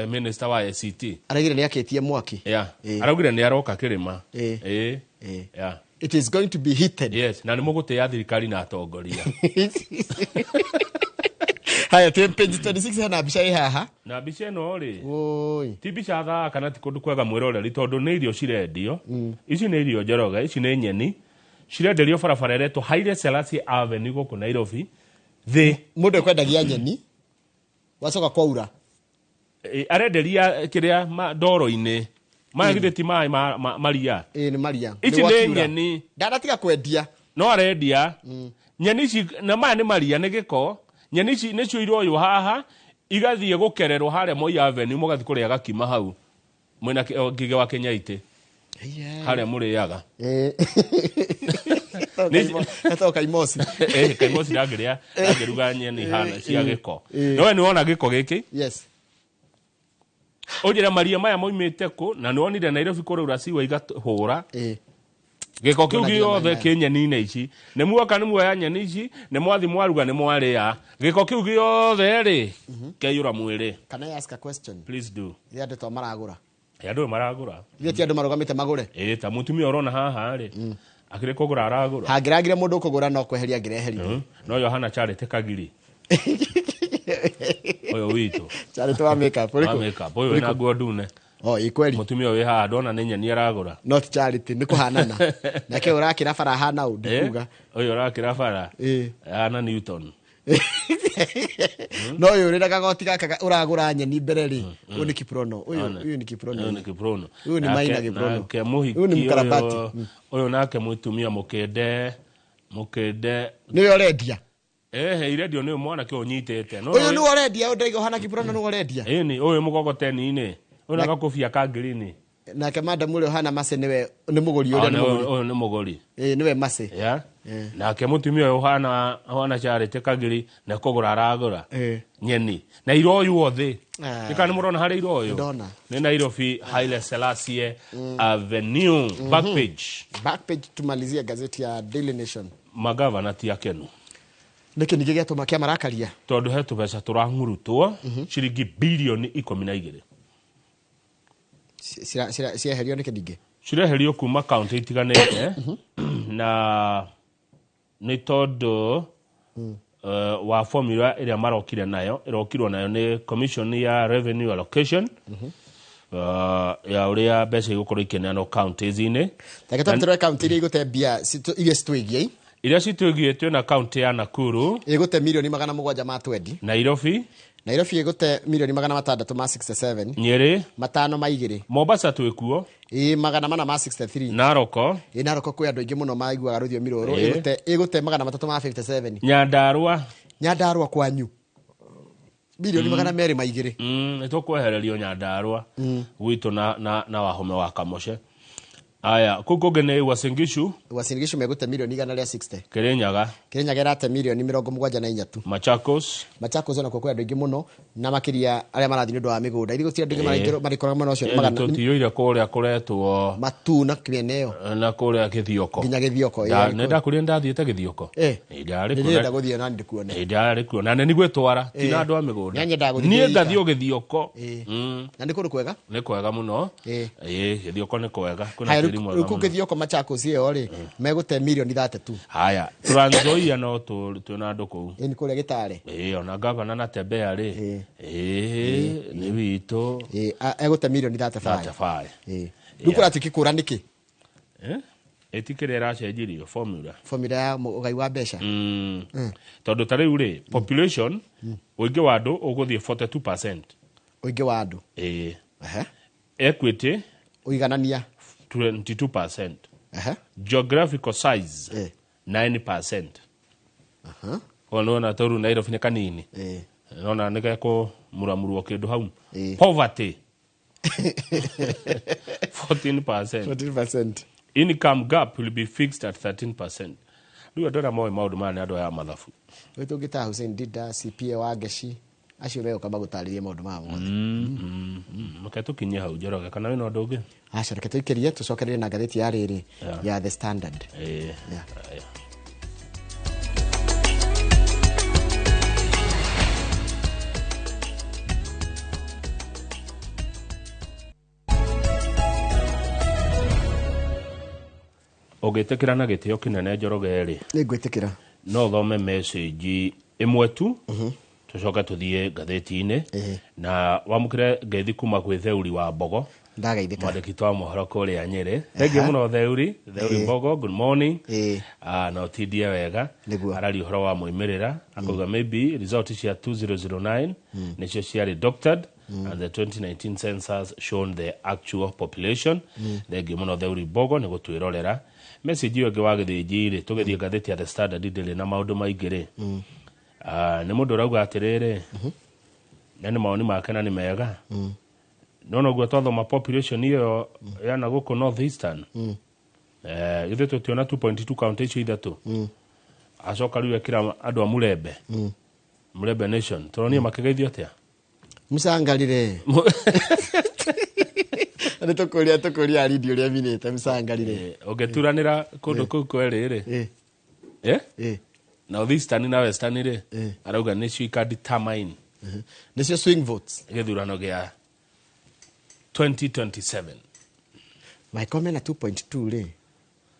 Minister wa ACT. Araugire nĩ akĩtie mwaki. Yeah. Araugire nĩ aroka kĩrĩma. Yeah. It is going to be heated. Yes, na nĩ mũgũtĩa thirikari na atongoria. Haya, twĩ page 26, hena mbica ĩ haha. Na mbica ĩno rĩ, ti mbica thaka kana ti kũndũ kwega mwĩroreri, tondũ nĩ irio cirendio. Ici nĩ irio, Njoroge, ici nĩ nyeni cirenderio barabara ĩretwo Haile Selassie Avenue gũkũ Nairobi thĩ. Mũndũ ekwendagia nyeni wacoka kwaura. Arenderia kĩrĩa ndoro-inĩ maya, githĩ ti maĩ maria? Ĩ, nĩ maria. Ici Nĩ nĩ gwakiura. nyeni. Ndanatiga kwendia. No arendia nyeni ici, na maya nĩ maria, nĩ gĩko. Nyeni ici nĩcio iroywo haha igathiĩ gũkererwo harĩa Moi Avenue, mũgathiĩ kũrĩa gakima hau mwĩna Ngige wa Kenyaitĩ harĩa mũrĩaga. Etagwo Kaimosi. Kaimosi ndangĩrĩa, ndangĩruga nyeni hana cia gĩko. No we nĩ wona gĩko gĩkĩ? Yes. Ũnjĩre maria maya moimĩte kũ, na nĩ wonire Nairobi kũraura ciwa igahũra gĩko kĩu Tuona nginya gĩothe maĩ. kĩ nyeni-inĩ ici. Nĩ muoka, nĩ muoya nyeni ici, nĩ mwathi mwaruga, nĩ mwarĩa gĩko kĩu gĩothe rĩ, kĩaiyũra mwĩrĩ. Can I ask a question? Please do. Nĩ andũ to maragũra? Ĩ, andũ maragũra. Ithuĩ ti andũ marũgamĩte magũre? Ĩ, ta mũtumia ũrona haha rĩ, akĩrĩ kũgũra aragũra. Hangĩragire mũndũ ũkũgũra, no kweheria angĩreheririe. No Yohana Charity Kagiri ũyũ witũ. Charity wa makeup wa ũrĩkũ? makeup ũyũ wĩna nguo ndune. Oh, ĩ kweli. Mũtumia ũyũ wĩ haha ndona nĩ nyeni aragũra. Not Charity, nĩ kũhanana nake ũrakĩra bara hana ũ ndikuga. Ũyũ ũrakĩra bara hana Newton. No ũyũ ũrĩ na kagoti gaka ũragũra nyeni mbere rĩ, ũyũ nĩ Kiprono ũyũ. One. Ũyũ nĩ Kiprono. Ũyũ nĩ Kiprono. Ũyũ nĩ Maina Kiprono. Nake mũhiki Ũyũ nĩ mũkarabati. Ũyũ nake mũtumia mũkĩnde mũkĩnde. Nĩwe ũrendia? Ehe, irendio nĩ mwanake ũnyitĩte. No Ũyũ nĩwe ũrendia? Ũyũ ndaiga ũhana Kiprono nĩwe ũrendia? Ĩni, ũyũ mũgogoteni-inĩ, ũyũ na gakobia ka ngirini. Nake madam ũrĩa ũhana Mace nĩwe nĩ mũgũri ũrĩa nĩ mũgũri. Ũyũ nĩ mũgũri. Ĩ, nĩwe Mace. Ya, nake mũtumia ũyũ ũhana Charity Kagiri nĩ kũgũra aragũra nyeni na iroywo thĩ. Ah. Nĩkana nĩ mũrona harĩa iroywo? Ndona. Nĩ Nairobi, Haile Selassie Avenue. Back page. Back page, tumalizie gazeti ya Daily Nation. Magavana ti akenu. Nĩkĩ ningĩ gĩatũma kĩamarakaria? Tondũ he tũbeca tũrang'urutwo ciringi bilioni 12. Cieherio nĩkĩ ningĩ? Cireherio kuma kaunti itiganĩte, na nĩ tondũ wa formula ĩrĩa marokire nayo, ĩrokirwo nayo nĩ commission ya revenue allocation, ya ũrĩa mbeca igũkorwo ikĩneanwo counties-inĩ. Reke twambe tũrore kaunti iria igũte mbia iria citwĩgiĩ. Iria citwĩgiĩ, twĩna kaunti ya Nakuru. Ĩgũte mirioni 720. Nairobi. Nairobi ĩgũte mirioni 667. Nyeri. Matano ma igĩrĩ. Mombasa twĩkuo. Ĩ, 463. Naroko. Ĩ, Naroko kwĩ andũ aingĩ mũno maiguaga rũthiomi rũrũ. Ĩ. Ĩgũte 357. Nyandarua. Nyandarua kwanyu. Bilioni 202. Nĩ tũkwehererio Nyandarũa gwitũ na Wahome wa Kamoce. Aya, kũu kũngĩ nĩ Uasin Gishu. Uasin Gishu megũte milioni 160. Kirinyaga. Kirinyaga ĩrate milioni 73. Machakos. Machakos onakuo kwĩ andũ aingĩ mũno na makĩria arĩa marathiĩ nĩ ũndũ wa mĩgũnda. Ithuĩ gũtirĩ andũ aingĩ marĩkoraga mwena ũcio. Tũtiyũire kũrĩa kũretwo Matu na mĩena ĩyo. Na kũrĩa Gĩthioko. Nginya Gĩthioko. Nĩ ndakũrire ndathiĩte Gĩthioko. Ndĩrenda gũthiĩ na ndikuone. Ndarĩ kuo. Na nĩ gwĩtwara ti na andũ a mĩgũnda. Nĩ nyendaga gũthiĩ. Niĩ ngathiĩ Gĩthioko. Na nĩ kũndũ kwega? Nĩ kwega mũno. Gĩthioko nĩ kwega. Kwĩna tĩri mwega mũno. Rĩu Gĩthioko Machakos ĩyo rĩ megũte milioni 32. Haya, Trans Nzoia no twĩna andũ kũu. Ĩ nĩ kũrĩa Gĩtare. Ĩ ona gavana na Tembea rĩ. Ĩ nĩ witũ. Ĩ egũte milioni 35. 35. Ĩ rĩu kũratuĩka kũra nĩkĩ? Ĩtikĩrĩa ĩracenjirio formula. Formula ya ũgai wa mbeca. Tondũ ta rĩu rĩ population ũingĩ wa andũ ũgũthiĩ 42%. Ũingĩ wa andũ. Ĩ. Equity ũiganania 22%. Geographical size 9%. Ona toru Nairobi nĩ kanini. Nona nĩ gekũmuramurwo kĩndũ hau. Poverty 14%. 14%. Income gap will be fixed at 13%. Rĩu andũ arĩa moĩ maũndũ maya nĩ andũ aya mathabu. Rĩu tũngĩta Hussein Dida, CPA wa Ngeci, acio megũka magũtarĩrie maũndũ maya mothe. Reke tũkinye hau Njoroge, kana wĩna ũndũ ũngĩ? Aca, reke tũikĩrie tũcokererie na ngathĩti ya rĩrĩ ya The Standard. Ũngĩtĩkĩra na gĩtĩo kĩnene Njoroge rĩ? Nĩ ngwĩtĩkĩra. No thome message ĩmwe tu tũcoke tũthiĩ ngathĩti-inĩ na wamũkĩre ngeithi kuma kwĩ Theuri wa Mbogo. Ndagaithĩka. Mwandĩki wa mohoro kũrĩa Nyĩrĩ. Thengiũ mũno Theuri, Theuri Mbogo, good morning. Na ũtindie wega. Araria ũhoro wa moimĩrĩra akauga maybe result cia 2009 nĩcio ciarĩ doctored and the 2019 census shown the actual population. Thengiũ mũno Theuri Mbogo nĩ gũtwĩrorera. Message ĩyo ĩngĩ wa Gĩthĩnji rĩ, tũgĩthiĩ ngathĩti ya The Standard ndĩrĩ na maũndũ maingĩ rĩ. Nĩ mũndũ ũrauga atĩrĩrĩ, na nĩ mawoni make na nĩ mega. No noguo twathoma population ĩyo ya na gũkũ North Eastern. Ithuĩ tũtiona 2.2 county icio ithatũ. Acoka rĩu ekĩra andũ a Mulembe. Mulembe Nation. Tũronire makĩgeithio atĩa? Mũcangarire. Nĩ tũkũria arindi ũrĩa minĩte mũcangarire. Ũngĩturanĩra kũndũ kũu kwerĩ rĩ. North Eastern na Western rĩ, arauga nĩcio ika determine. Nĩcio swing votes. Gĩthurano gĩa 2027. Mangĩkorwo mena 2.2 rĩ,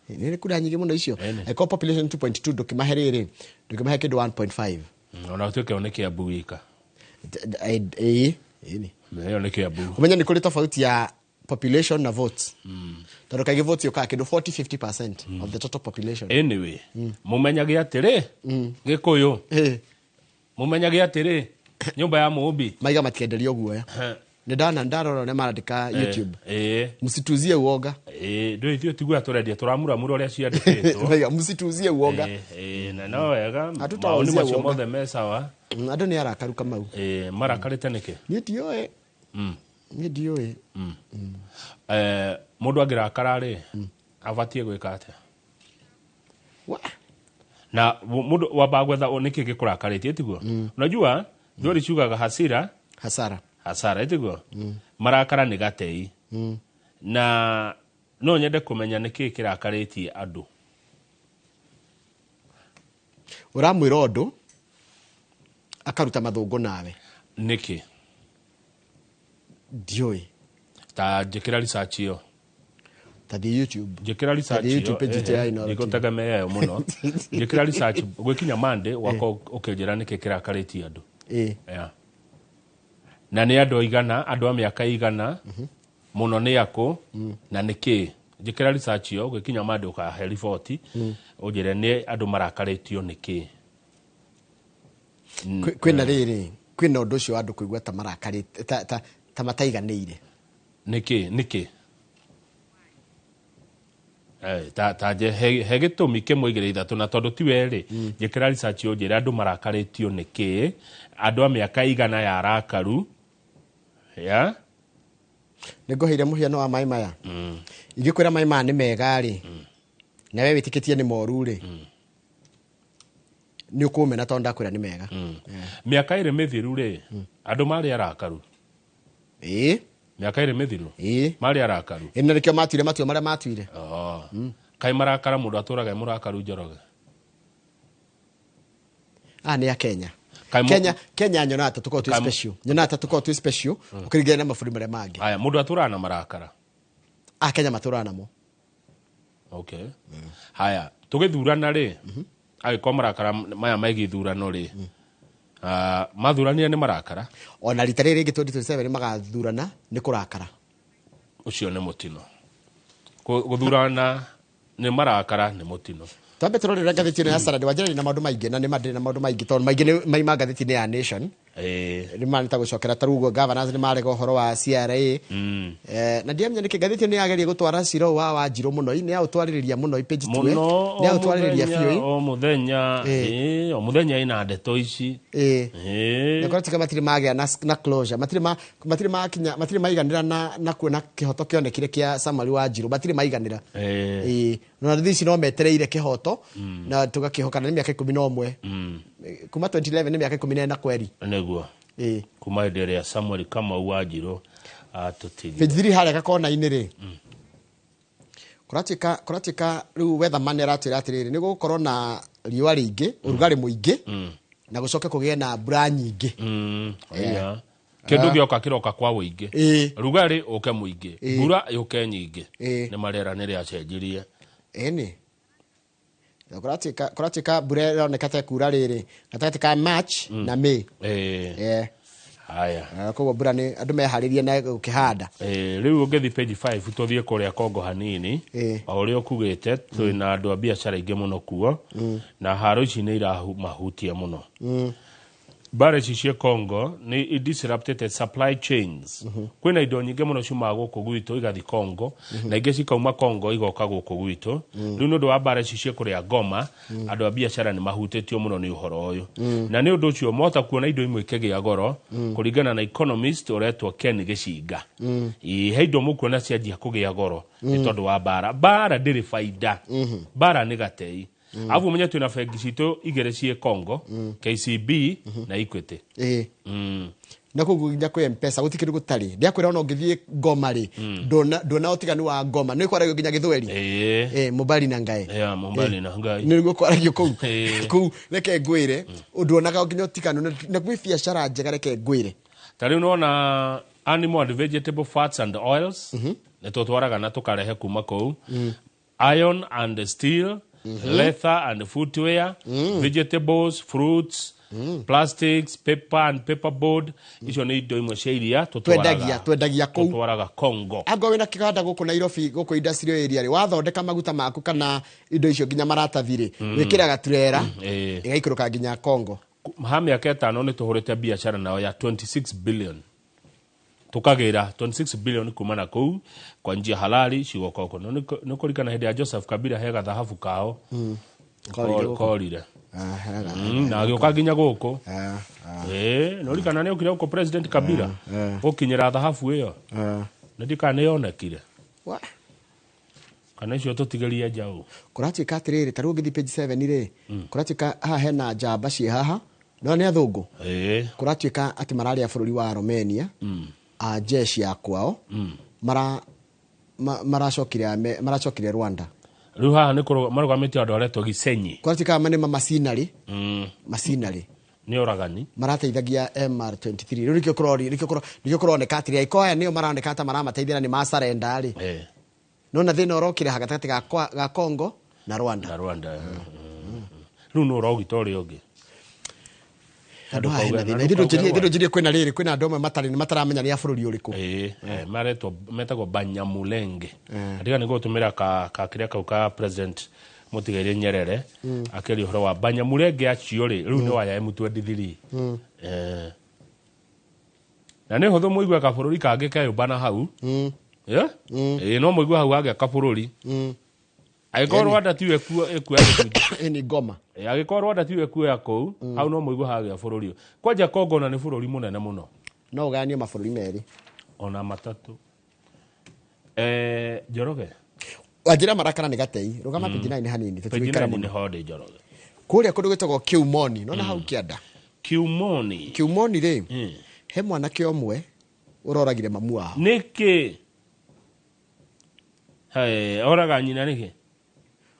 nĩ kura nyingĩ mũno icio. Angĩkorwo population 2.2 ndũkĩmahe rĩrĩ, ndũkĩmahe kĩndũ 1.5. Ona gũtuĩka ĩyo nĩ Kiambu wika. Ĩĩ, ĩni. Ĩyo nĩ Kiambu. Ũmenye nĩ kũrĩ tofauti ya population na votes. Tondũ kaingĩ votes yũkaga kĩndũ 40-50% of the total population. Anyway, mũmenyage atĩrĩ, Gĩkũyũ. Mũmenyage atĩrĩ, nyũmba ya Mũmbi. Maiga matikenderio guoya. Nĩ ndona ndarora ũrĩa marandĩka YouTube. Msituzie uoga. Ndũĩ ithuĩ tiguoya tũrendia, tũramuramura ũrĩa ciandĩkĩtwo. Maiga msituzie uoga. Na no wega, maũndũ macio mothe me sawa. Andũ nĩ arakaru Kamau. Marakarĩte nĩkĩ? Niĩ ndiũĩ. Niĩ ndiũĩ. Mũndũ angĩrakara rĩ, abatiĩ gwĩka atĩa? Na mũndũ wambaga gwetha nĩkĩ gĩkũrakarĩtie tiguo? Unajua, thweri ciugaga hasira hasara. Hasara itiguo? Marakara nĩ gatei. Na no nyende kũmenya nĩkĩ kĩrakarĩtie andũ. Ũramwĩra ũndũ akaruta mathũngũ nawe. Nĩkĩ? Ndiũĩ. Ta njĩkĩra research ĩyo. Ta thiĩ YouTube. Njĩkĩra research Ta thiĩ ĩyo. YouTube page ya Inooro TV. Ndigũtegemea ĩyo mũno. Njĩkĩra research gwĩkinya Monday ũgakorwo ũkĩnjĩra nĩkĩ kĩrakarĩtie andũ. Na nĩ andũ aigana, andũ a mĩaka igana, mũno nĩ akũ, na nĩkĩ. Njĩkĩra research ĩyo gwĩkinya Monday ũkahe riboti, ũnjĩre nĩ andũ marakarĩtio nĩkĩ. Kwĩna rĩrĩ, kwĩna ũndũ ũcio wa andũ kũigua ta marakarĩte, ta mataiganĩire. Nĩkĩ, nĩkĩ? Ta nje he gĩtũmi kĩmwe igĩrĩ ithatũ, na tondũ ti we rĩ, njĩkĩra research, ũnjĩre andũ marakarĩtio nĩ kĩ, andũ a mĩaka igana ya arakaru ya. Nĩ ngũheire mũhiano wa maĩ maya. Ingĩkwĩra maĩ maya nĩ mega rĩ, na we wĩtĩkĩtie nĩ moru rĩ, nĩ ũkũmena tondũ ndakwĩra nĩ mega. Mĩaka 2 mĩthiru rĩ, andũ marĩ arakaru. Mĩaka 2 mĩthiru marĩ arakaru. Ĩ, na nĩkĩo matuire matua marĩa matuire. Oh. Kaĩ marakara, mũndũ atũraga e mũrakaru, Njoroge? A nĩ a Kenya. Kaĩ. Kenya nyonaga ta tũkoragwo twĩ special, nyonaga ta tũkoragwo twĩ special ũkĩringithania na mabũrũri marĩa mangĩ. Aya, mũndũ atũraga na marakara. A Kenya matũraga namo. Okay, haya, tũgĩthurana rĩ, agĩkorwo marakara maya megiĩ ithurano rĩ, mathuranire nĩ marakara. Ona rita rĩrĩ rĩngĩ 2027 nĩ magathurana nĩ kũrakara. Ũcio nĩ mũtino. Gũthurana nĩ marakara nĩ mũtino. Twambe tũrorere ngathĩti ĩno ya Saturday. Wanjĩrĩria na maũndũ maingĩ, na nĩ mandĩrĩ na maũndũ maingĩ tondũ maingĩ nĩ maima ngathĩti-inĩ ya Nation. Nĩ manĩta gũcokera ta rĩu ũguo governors nĩ marega ũhoro wa CRA. Na ndiamenya nĩkĩ ngathĩti ĩno nĩ yageria gũtwara cira ũyũ wa Wanjirũ mũno, nĩ yaũtwarĩrĩria mũno page 2. Mũno. Nĩ yaũtwarĩrĩria biũ. O mũthenya, o mũthenya ĩna ndeto ici. Na kũratuĩka matirĩ magĩa na closure, matirĩ ma matirĩ makinya, matirĩ maiganĩra na kuona kĩhoto kĩonekire kĩa Samuel Wanjirũ, matirĩ maiganĩra. Na thaa ici no metereire kĩhoto na tũgakĩhoka, na nĩ mĩaka 11 kuma 2011, nĩ mĩaka 14 kweri. Nĩguo. Kuma hĩndĩ ĩrĩa Samuel Kamau Wanjirũ atũtigire. Page 3 harĩa gakona-inĩ rĩ, kũratuĩka rĩu weatherman aratwĩra atĩrĩrĩ, nĩ gũgũkorwo na riũa rĩingĩ, ũrugarĩ mũingĩ, na gũcoke kũgĩe na mbura nyingĩ. Iya. Kĩndũ gĩoka kĩroka kwa wũingĩ. Rugarĩ ũke mũingĩ, mbura yũke nyingĩ. Nĩ marĩera nĩ rĩacenjirie. Ĩni kũratuĩka mbura ĩroneka ta ĩkura rĩrĩ gatagatĩ ka March na May. Haya. Koguo mbura nĩ andũ meharĩrie na gũkĩhanda. Rĩu ũngĩthiĩ page 5, tũthiĩ kũrĩa Kongo hanini. O ũrĩa ũkugĩte, twĩna andũ a biacara aingĩ mũno kuo, na haro ici nĩ iramahutia mũno. Mbara ici cia Congo nĩ disrupted supply chains. Kwĩna indo nyingĩ mũno ciumaga gũkũ gwitũ igathiĩ Congo, na ingĩ cikauma Congo igoka gũkũ gwitũ. Rĩu nĩ ũndũ wa mbara ici cia kũrĩa Goma, andũ a biacara nĩ mahutĩtio mũno nĩ ũhoro ũyũ, na nĩ ũndũ ũcio mwahota kuona indo imwe ikĩgĩa goro. Kũringana na economist ũretwo Ken Gĩcinga, ĩ he indo mũkuona cianjia kũgĩa goro nĩ tondũ wa mbara. Mbara ndĩrĩ baida, mbara nĩ gatei. Arabu ũmenye twĩna bengi citũ igĩrĩ ciĩ Congo, KCB na Equity. Na koguo nginya kwĩ Mpesa gũtirĩ kĩndũ gũtarĩ. Ndiakwĩra ona ũngĩthiĩ Ngoma rĩ, ndona ũtiganu wa Ngoma nĩ kwaragio nginya Gĩthweri. Mũmbari na Ngai. Yeah, Mũmbari na Ngai. Nĩguo kwaragio kũu. Kũu reke ngwĩre ũndũ onaga nginya ũtiganu, na gwĩ biacara njega, reke ngwĩre. Ta rĩu nĩwona animal and vegetable fats and oils nĩ tũtwaraga na tũkarehe kuma kũu, iron and steel, leather and footwear, vegetables, fruits, plastics, paper and paperboard. Icio nĩ indo imwe cia iria tũtwaraga. Twendagia kũu. Tũtwaraga Congo. Angorwo wĩna kĩganda gũkũ Nairobi, gũkũ industrial area rĩ, wathondeka maguta maku kana indo icio nginya maratathi rĩ, wĩkĩraga turera, ĩgaikũrũka nginya Congo. Ha mĩaka 5 nĩ tũhũrĩte biacara nao ya 26 billion, tukagĩra 26 billion kuma na kũu kwa njia halali cigoka ũko. No nĩ kũringana hĩndĩ ya Joseph Kabila he gathahabu kao Korire gũkũ. Korire. Ah, Na agĩũka nginya gũkũ. Ĩĩ, nĩ ũrikana nĩ okire gũkũ President Kabila gũkinyĩra thahabu ĩyo, nĩ ndikana nĩ yonekire Wa. kana icio tũtigĩrie njaũ. Kũratuĩka atĩrĩrĩ, ta rĩu ũngĩthiĩ page 7 rĩ, kũratuĩka haha hena njamba ciĩ haha, no nĩ athũngũ. Kũratuĩka atĩ mararĩa bũrũri wa Romania, a jeshi ya kwao maracokire Rwanda. Rĩu haha nĩ marũgamĩtie andũ aretwo Gisenyi. Kũratuĩka aya nĩ mamacinarĩ macinarĩ. Nĩ oragani. Marateithagia M23. Rĩu nĩkĩo kũroneka atĩrĩ, angĩkorwo aya nĩo maroneka ta maramateithia na nĩ macarenda rĩ, nona thĩna ũrokire gatagatĩ ga Congo na Rwanda. Na Rwanda. Rĩu nĩ ũrogita ũrĩa ũngĩ. Handũ haha hena Andũ thĩna. kauga Ithuĩ ndũnjĩrie kwĩna rĩrĩ, kwĩna andũ amwe matarĩ mataramenya nĩ a bũrũri ũrĩkũ. Ĩĩ, maretwo metagwo Banyamulenge. Atiga nĩ gũtũmĩra ka kĩrĩa kau ka President Mũtigairĩ Nyerere, akĩaria ũhoro wa Banyamulenge acio rĩ, rĩu nĩ waya M23. Na nĩ hũthũ mũigue kabũrũri kangĩ keyũmbana hau. Yeah? Ĩĩ, no mũigue hau hagĩa kabũrũri. Angĩkorwo Rwanda tiwe ĩkuoya gĩcunjĩ. Ni Goma. Angĩkorwo Rwanda tiwe ĩkuoya kũu, hau no mũigue hagĩa bũrũri. Kwanja Congo ona nĩ bũrũri mũnene mũno. No ũgayanio mabũrũri merĩ. Ona matatũ. Njoroge. Wanjĩra marakara nĩ gatei. Rũgama page 9 hanini tũtigũikara Page 9 mũno. nĩ hode Njoroge. Kũrĩa kũndũ gwĩtagwo Kiumoni, nona hau kĩanda. Kiumoni. Kiumoni rĩ, he mwanake ũmwe ũroragire mamu wao. Nĩkĩ? Hey, oraga nyina nĩkĩ?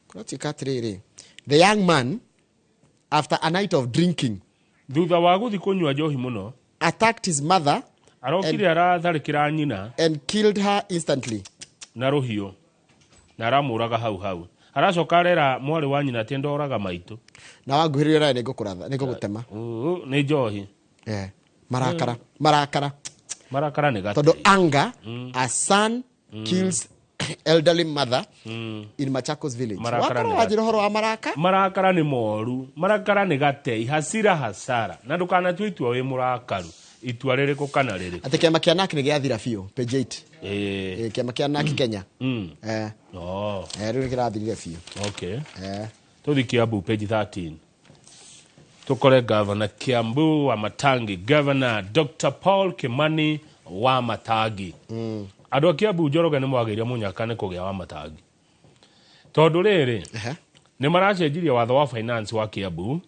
Kũratuĩka atĩrĩrĩ, the young man after a night of drinking, thutha wa gũthiĩ kũnyua njohi mũno, attacked his mother arokire aratharĩkĩra nyina and killed her instantly na rũhiũ na aramũraga hau hau. Aracoka arera mwarĩ wa nyina atĩ ndoraga maitũ. Na wanguhĩrĩria nawe nĩngũkũratha, nĩngũgũtema. Nĩ njohi. Marakara, marakara. Marakara nĩ gatei. Tondũ anger, a son kills elderly mother in Machakos village. Marakara Wakorwo nĩ wanjĩra ũhoro wa maraka? Marakara nĩ moru, marakara nĩ gatei, hasira hasara. Na ndũkanatue itua wĩ mũrakaru, itua rĩrĩkũ kana rĩrĩkũ. Atĩ kĩama kĩa NARC nĩ gĩathira biũ, page 8. Kĩama kĩa NARC Kenya. Rĩu nĩ kĩrathirire biũ. Okay. Tũthiĩ Kiambu page 13. Tukore Governor Kiambu wa Matangi, Governor Dr. Paul Kimani wa Matangi. Andũ a Kiambu Njoroge nĩ mwagĩire mũnyaka nĩ kũgĩa wa Matangi. Tondũ rĩrĩ, nĩ maracenjirie watho wa finance wa Kiambu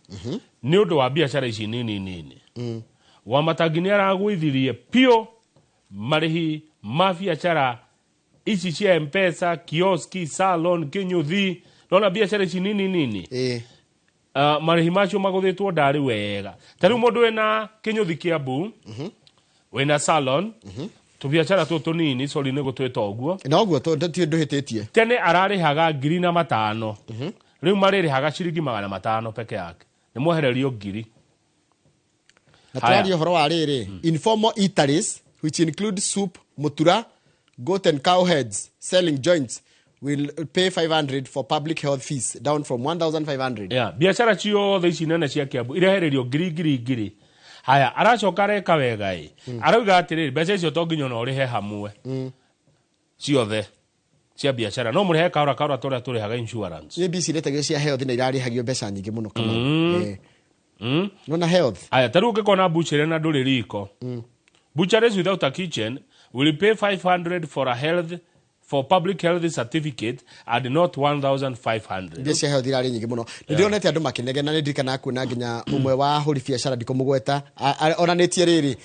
nĩ ũndũ wa biacara ici nini nini. Wa Matangi nĩ aragũithirie piũ marĩhi ma biacara ici cia M-Pesa, kioski, salon, kĩnyũthi, nona biacara ici nini nini. Marĩhi macio magũthĩtwo ndarĩ wega. Ta rĩu mũndũ wĩna kĩnyũthi Kiambu, wĩna salon, tũbiacara tũtũ tũnini, sorry nĩ gũtwĩta ũguo. Na ũguo ndũhĩtĩtie. Tene ararĩhaga 1,500. Rĩu marĩrĩhaga ciringi 500 peke yake. Nĩ mwehererio 1,000. Na tũraria ũhoro wa rĩrĩ, informal eateries which include soup, mutura, goat and cow heads, selling joints will pay 500 for public health fees, down from 1,500. Yeah, biacara ciothe ici nene cia Kiambu irehererio ngiri ngiri ngiri. Haya, aracoka areka wega ĩ. Arauga atĩrĩrĩ, mbeca icio to nginya ona ũrĩhe hamwe. Ciothe cia biacara. No mũrĩhe kahora kahora tũrĩa tũrĩhaga insurance. Nĩ mbici iretagio cia health na irarĩhagio mbeca nyingĩ mũno Kamau. Nona health. Haya, ta rĩu ũngĩkona butchery na ndũrĩ riko. Butcheries without a kitchen will pay 500 for a health for public health certificate and not 1,500. Mbia cia health irarĩ nyingĩ mũno. Nĩ ndĩronete andũ makĩnegena, nĩ ndirikanaga kuona nginya ũmwe wa ahũri biacara ndikũmũgweta, onanĩtie rĩrĩ,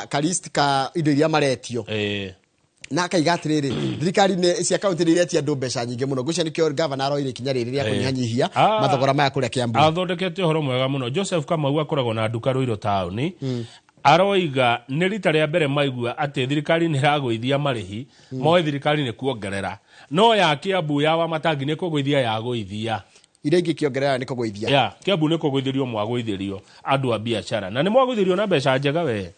ka list ka indo iria maretio. Na akaiga atĩrĩrĩ, thirikari nĩ cia kaunti nĩ iretia andũ mbeca nyingĩ mũno. Ngwĩciria nĩkĩo gavana aroire ikinya rĩrĩ rĩa kũnyihanyihia mathogora maya kũrĩa Kiambu. Athondekete ũhoro mwega mũno. Joseph Kamau akoragwo na nduka Ruiru taũni. Aroiga nĩ rita rĩa mbere maigua atĩ thirikari nĩ ĩragũithia marĩhi, moe thirikari nĩ kuongerera. No ya Kiambu ya Wamatangi nĩ kũgũithia ya gũithia. Iria ingĩ kĩongerera nĩ kũgũithia. Ya, Kiambu nĩ kũgũithĩrio mwagũithĩrio andũ a biacara. Na nĩ mwagũithĩrio na mbeca njega we.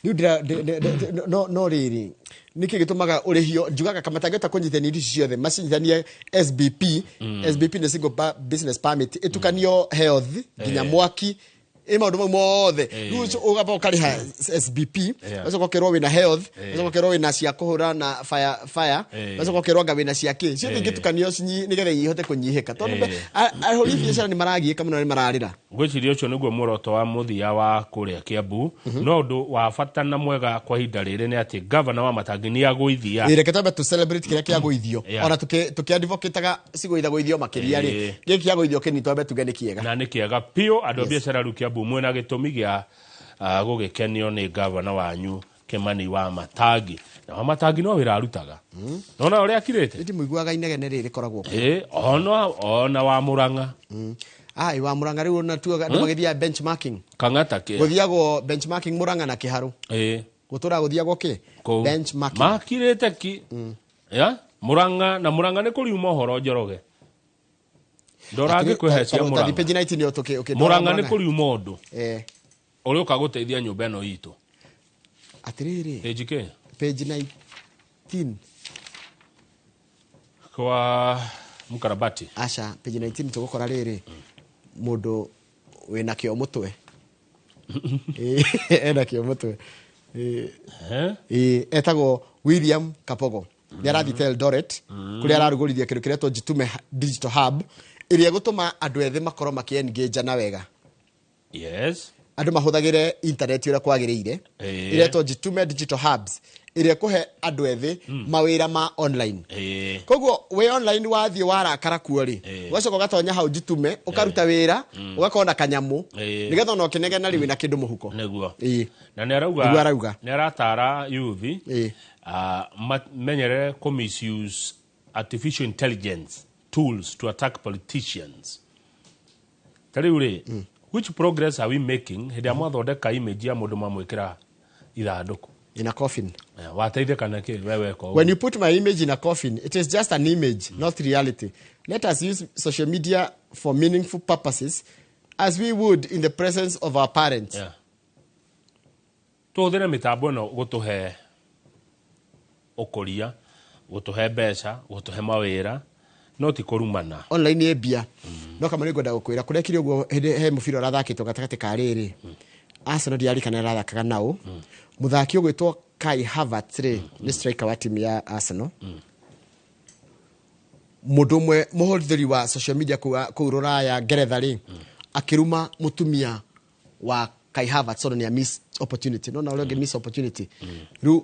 Rĩu no rĩrĩ, nĩkĩ gĩtũmaga ũrĩhio, njugaga kama matangĩhota kũnyitithania indo ici ciothe, macinyitithanie SBP, SBP nĩ single business permit, ĩtukanio health, nginya mwaki, ĩ maũndũ mau mothe. Rĩu ũcio ũgamba ũkarĩha SBP, ũgacoka ũkerwo wĩna health, ũgacoka ũkerwo wĩna cia kũhũra na fire, ũgacoka ũkerwo anga wĩna cia kĩ. Ciothe ingĩtukanio nĩgetha ihote kũnyihĩka. Tondũ ahũri biacara nĩ maragiĩka mũno, nĩ mararĩra. Ngwĩciria ũcio nĩguo muoroto wa mũthia wa kũrĩa Kiambu. No ũndũ wa bata na mwega kwa ihinda rĩrĩ nĩ atĩ gavana wa Matangi nĩ agũithia. Reke twambe tũ celebrate kĩrĩa kĩagũithio. Ona tũkĩadvocataga cigũithagũithio makĩria rĩ, gĩkĩ kĩagũithio kĩnini twambe tuge nĩ kĩega. Na nĩ kĩega biũ. Andũ a biacara rĩu Kiambu mwĩna gĩtũmi gĩa gũgĩkenio nĩ gavana wanyu Kimani wa Matangi. Na wa Matangi no wĩra arutaga. Nona ũrĩa akirĩte? Ndimũiguaga inegene rĩrĩ rĩkoragwo kuo. Ona wa Murang'a. Wa Murang'a rĩu ona tuaga andũ magĩthiaga benchmarking. Kang'ata kĩ? Gũthiagwo benchmarking Murang'a na Kĩharũ. Gũtũra gũthiagwo kĩ? Benchmarking. Makirĩte ki. Ya? Murang'a na Murang'a nĩ kũriuma ũhoro Njoroge. Ndora ngĩkwĩhe cia Murang'a. Page 19 yo tũkĩ Murang'a nĩ kũriuma ũndũ. Ũrĩa ũka gũteithia nyũmba ĩno itũ. Atĩrĩrĩ. Page kĩ? Page 19. Kwa mkarabati. Aca, page 19 tũgũkora rĩrĩ. Mũndũ wĩna kĩo mũtwe. Ena kĩo mũtwe. Etagwo William Kapogo. Nĩ arathiĩte Eldoret kũrĩa ararugũrithia kĩndũ kĩretwo Jitume Digital Hub, ĩrĩa ĩgũtũma andũ ethĩ makorwo makĩ-engage na wega. Andũ mahũthagĩre internet ũrĩa kwagĩrĩire. Ĩretwo Jitume Digital Hubs, ĩrĩa ĩkũhe andũ ethĩ mawĩra ma online. Koguo wĩ online, wathiĩ warakara kuo rĩ, ũgacoka ũgatonya hau Jitume, ũkaruta wĩra, ũgakorwo na kanyamũ, nĩgetha ona ũkĩnegena rĩ, wĩna kĩndũ mũhuko. Nĩguo. Na nĩ arauga, Nĩguo arauga. Nĩ aratara youth menyerere kũ misuse artificial intelligence tools to attack politicians. Ta rĩu rĩ, which progress are we making hĩndĩ ĩrĩa mwathondeka image ya mũndũ, mamwĩkĩra ithandũkũ? In a coffin. Wateithĩka na kĩ we weka ũguo? When you put my image in a coffin, it is just an image, not reality. Let us use social media for meaningful purposes, as we would in the presence of our parents. Tũhũthĩre mĩtambo ĩno gũtũhe ũkũria, gũtũhe mbeca, gũtũhe mawĩra, no ti kũrumana. Online ĩ mbia, no kama nĩ ngwenda gũkwĩra kũrĩa kiri ũguo, hĩndĩ he mũbira ũrathakĩtwo gatagatĩ ka rĩrĩ Arsenal, ndiarikana ĩrathakaga nao, mũthaki ũgwĩtwo Kai Havertz rĩ, nĩ striker wa timu ya Arsenal. Mũndũ ũmwe mũhũthĩri wa social media kũu rũraya, Ngeretha rĩ, akĩruma mũtumia wa Kai Havertz tondũ nĩ a miss opportunity. No na ũrĩa ũngĩ miss opportunity rĩu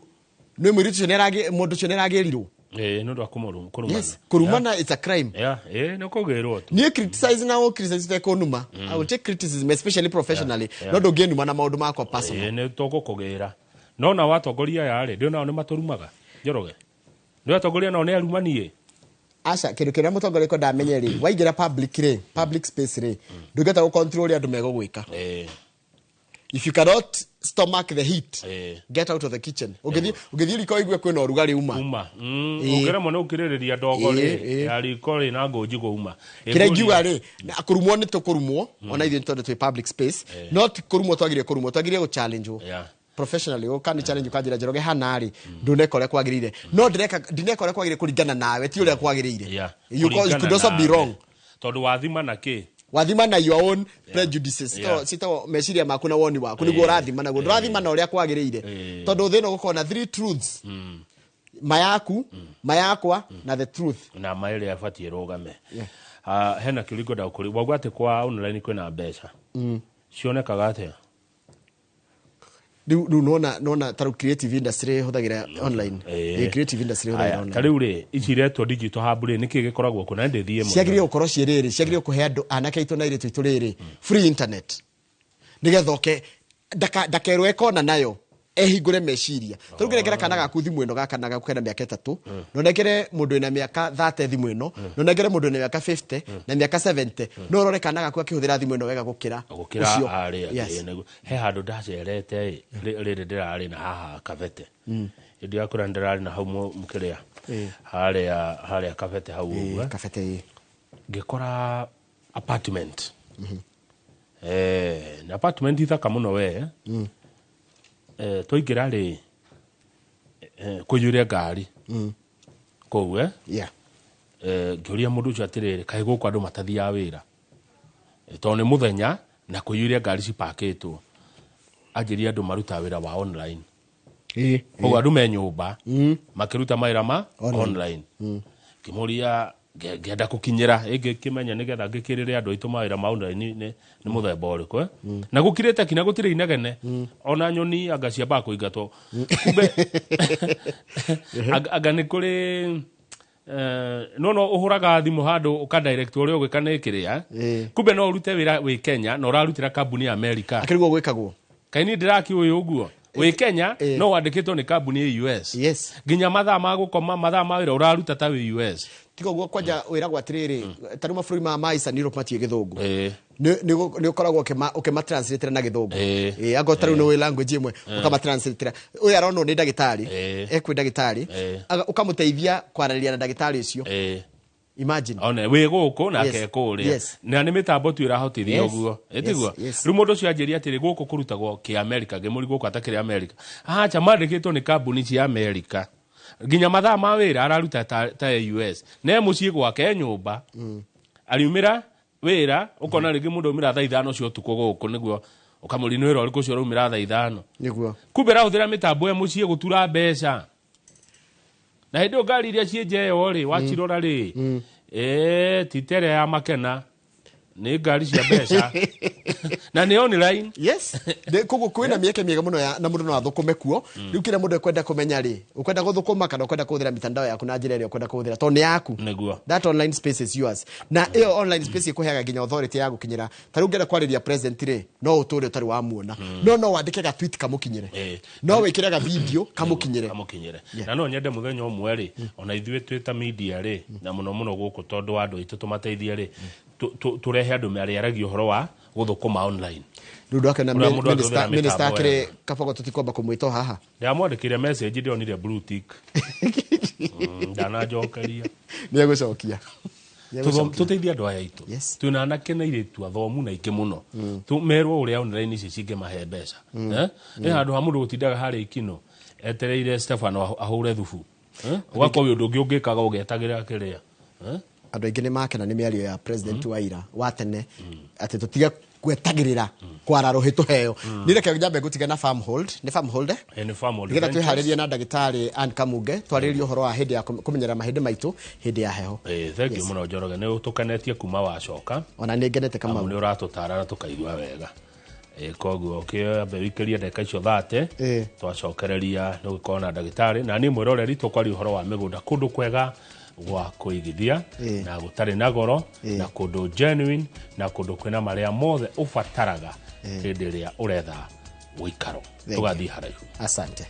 nĩ mũirĩtu ũcio mũndũ ũcio nĩ aragĩrirwo. Ĩĩ, nĩ ũndũ wa kũrumana. Yes, kũrumana, it's a crime. Yeah, ĩĩ, nĩ kũgĩrwo tu. Niĩ criticize na criticize tekũnuma. I will take criticism, especially professionally, no ndũngĩnuma na maũndũ makwa personal. Ĩĩ, nĩ tũgũkũgĩra, no nao atongoria aya rĩ, ndĩ nao nĩ matũrumaga. Njoroge, nĩ atongoria nao nĩ arumani ĩ? Aca, kĩndũ kĩrĩa mũtongoria kwenda amenye rĩ, waingĩra public rĩ, public space rĩ, ndũngĩhota gũ control ũrĩa andũ megũgwĩka. If you cannot stomach the heat, get out of the kitchen. Ũngĩthiĩ riko ũigue kwĩna ũrugarĩ, uma. Uma. Ĩĩ. Ũngĩremwo nĩ gũkirĩrĩria ndogo rĩ ya riko rĩ na ngũnji kũuma. Kĩrĩa ingiuga rĩ, na kũrumwo nĩ tũkũrumwo ona ithuĩ tondũ twĩ public space, no ti kũrumwo twagĩrĩire kũrumwo, twagĩrĩire gũ challenge professionally. Ũka nĩ challenge, ũkanjĩra, "Njoroge, hana rĩ, ndũneka ũrĩa kwagĩrĩire." No ndĩreka, ndineka ũrĩa kwagĩrĩire kũringana nawe, ti ũrĩa kwagĩrĩire. You could also be Kũringana wrong. nawe. Tondũ wathima na kĩ? Wathima na your own prejudices. Citagwo meciria maku na woni waku, nĩguo ũrathima naguo, ndũrathima na ũrĩa kwagĩrĩire, tondũ thĩ ĩno gũkorwo na three truths: ma yaku, ma yakwa na the truth. Na ma ĩrĩa ĩbatiĩ ĩrũgame. Yeah. Ah, hena kĩũria ngwenda gũkũria. Wauga atĩ kwa online kwĩna mbeca, cionekaga atĩa? Rĩu nona ta rĩu creative industry ĩhũthagĩra online. Creative industry ĩhũthagĩra Aya, online. Ta rĩu rĩ, ici iretwo digital hub rĩ, nĩkĩ gĩkoragwo kuo na ndĩthiĩ ĩmwe? Ciagĩrĩire gũkorwo ciĩ rĩrĩ, ciagĩrĩire kũhe andũ anake aitũ na airĩtu aitũ rĩrĩ free internet, nĩgetha oke ndakerwo ekona nayo, ehingũre meciria. Tarĩu ngĩnengera kana gaku thimũ ĩno, gaka na gaku kena mĩaka 3, na ũnengere mũndũ wĩna mĩaka 30 thimũ ĩno, na ũnengere mũndũ wĩna mĩaka 50 na mĩaka 70, no ũrore kana gaku akĩhũthĩra thimũ ĩno wega gũkĩra gũkĩra ũcio. arĩa. Yes. Nĩguo. He handũ ndacerete ĩ, rĩrĩ ndĩrarĩ na haha Kabete, hĩndĩ ya kũrĩa ndĩrarĩ na hau mũkĩrĩa harĩa Kabete hau ũguo. Kabete, ĩĩ. Ngĩkora apartment, na apartment ithaka mũno we. Twaingĩra rĩ, kũiyũire ngari kũu. Ngĩũria mũndũ ũcio atĩrĩrĩ, kaĩ gũkũ andũ matathiaga wĩra? Tondũ nĩ mũthenya na kũiyũire ngari cipakĩtwo. Anjĩria andũ marutaga wĩra wa online. Koguo andũ me nyũmba makĩruta mawĩra ma Online. online. Ngĩmũria, ngĩenda gũkinyĩra ĩngĩ kĩmenya nĩgetha ngĩkĩrĩre andũ aitũ mawĩra ma online nĩ mũthemba ũrĩkũ. Na gũkirĩte kinya, gũtirĩ inegene, ona nyoni anga ciambaga kũingatwo. Kumbe anga nĩ kũrĩ no ũhũraga thimũ handũ ũka direct ũrĩa ũgwĩka nĩ kĩrĩa. Kumbe no ũrute wĩra wĩ Kenya na ũrarutĩra kambuni ya America. Akĩriguo gwĩkagwo. Kaĩ niĩ ndĩrakĩũĩ ũguo wĩ Kenya, no wandĩkĩtwo nĩ kambuni ya US. Nginya mathaa ma gũkoma, mathaa ma wĩra, ũraruta ta wĩ US. Tiga ũguo, kwanja wĩragwo atĩrĩrĩ, ta rĩu mabũrũri ma Eastern Europe matiĩ gĩthũngũ. Nĩ ũkoragwo ũkĩmatranslate na gĩthũngũ. Angorwo ta rĩu nĩ ũĩ language ĩmwe, ũkamatranslate. Ũyũ aronwo nĩ ndagĩtarĩ, ekwĩ ndagĩtarĩ, ũkamũteithia kwaranĩria na ndagĩtarĩ ũcio. Imagine. One wĩ gũkũ nake kũrĩa. Na nĩ mĩtambo tu ĩrahotithia ũguo. Ĩtiguo? Yes. Rĩu mũndũ ũcio anjĩria atĩrĩ, gũkũ kũrutagwo kĩ America. Ngĩmũri gũkũ atakĩrĩ America? Acha, mandĩkĩtwo nĩ kambuni cia America, nginya mathaa ma wĩra araruta ta e US, ne mũciĩ gwake e nyũmba. Ariumĩra wĩra, ũkona rĩngĩ mũndũ aumĩra thaa 5 cia ũtukũ gũkũ, nĩguo ũkamũria nĩ wĩra ũrĩkũ ũcio ũraumĩra thaa 5. Nĩguo. Kumbe rahũthĩra mĩtambo ya mũciĩ gũtura mbeca. Na hĩndĩ ĩyo ngari iria ciĩ nja ĩyo rĩ, wacirora rĩ, ti ta ĩrĩa ya Makena, nĩ ngari cia mbeca na nĩ online. Yes. Koguo kwĩna mĩeke mĩega mũno na mũndũ no athũkũme kuo. Rĩu kĩrĩa mũndũ ekwenda kũmenya rĩ, ũkwenda gũthũkũma kana ũkwenda kũhũthĩra mitandao yaku na njĩra ĩrĩa ũkwenda kũhũthĩra, tondũ nĩ yaku. Nĩguo. That online space is yours, na ĩyo online space ĩkũheaga nginya authority ya gũkinyĩra. Ta rĩu ũngĩenda kwarĩria president rĩ, no ũtũre ũtarĩ wamuona, no wandĩke ga tweet kamũkinyĩre, no wĩkĩre ga video kamũkinyĩre. Kamũkinyĩre. Na no nyende mũthenya ũmwe rĩ, ona ithuĩ twĩ ta media rĩ, na mũno mũno gũkũ tondũ wa andũ aitũ tũmateithie rĩ, tũrehe andũ marĩaragia ũhoro wa gũthũkũma online. Rĩu ndwakĩona Ũrĩa mũndũ angĩhũthĩra minister mĩtambo akĩrĩ wega. kabogo, tũtikwamba kũmwĩta o haha. Ndamwandĩkĩire message, ndĩronire blue tick. Ndananjokeria. Nĩ egũcokia. Tũteithie andũ aya aitũ. Twĩna anake na airĩtu athomu na aingĩ mũno. Merwo ũrĩa online ici cingĩmahe mbeca. Eh? Nĩ handũ ha mũndũ gũtindaga harĩa ikino etereire Stefano ahũre thubu. Eh? Ũgakorwo wĩ ũndũ ũngĩ ũngĩkaga ũgetagĩra kĩrĩa. Eh? Andũ aingĩ nĩ makena nĩ mĩario ya president wa ira wa tene atĩ tũtige gwetagĩrĩra kwara rũhĩ tũheo. Nĩ reke nyambe ngũtiga na Farmhold, nĩ Farmhold, eh? Eh, nĩ Farmhold Nĩgetha Ventures. twĩharĩrie na ndagĩtarĩ Ann Kamunge, twarĩrĩrie ũhoro wa hĩndĩ ya kũmenyerera mahĩndĩ maitũ hĩndĩ ya heho. Eh, thank you Yes. mũno Njoroge, nĩ ũtũkenetie kuma wacoka. Ona nĩ ngenete, Kamau. Amu nĩ ũratũtara na tũkaigua wega. Koguo ũkĩambe wĩikĩrie ndagĩka icio 30, twacokereria nĩ gũkorwo na ndagĩtarĩ na niĩ mwĩroreri, tũkwaria ũhoro wa mĩgũnda, kũndũ kwega gwa kũigithia na gũtarĩ na goro, na kũndũ genuine, na kũndũ kwĩna marĩa mothe ũbataraga hĩndĩ ĩrĩa ũretha ũikaro. Thank you. Tũgathiĩ haraihu. Asante.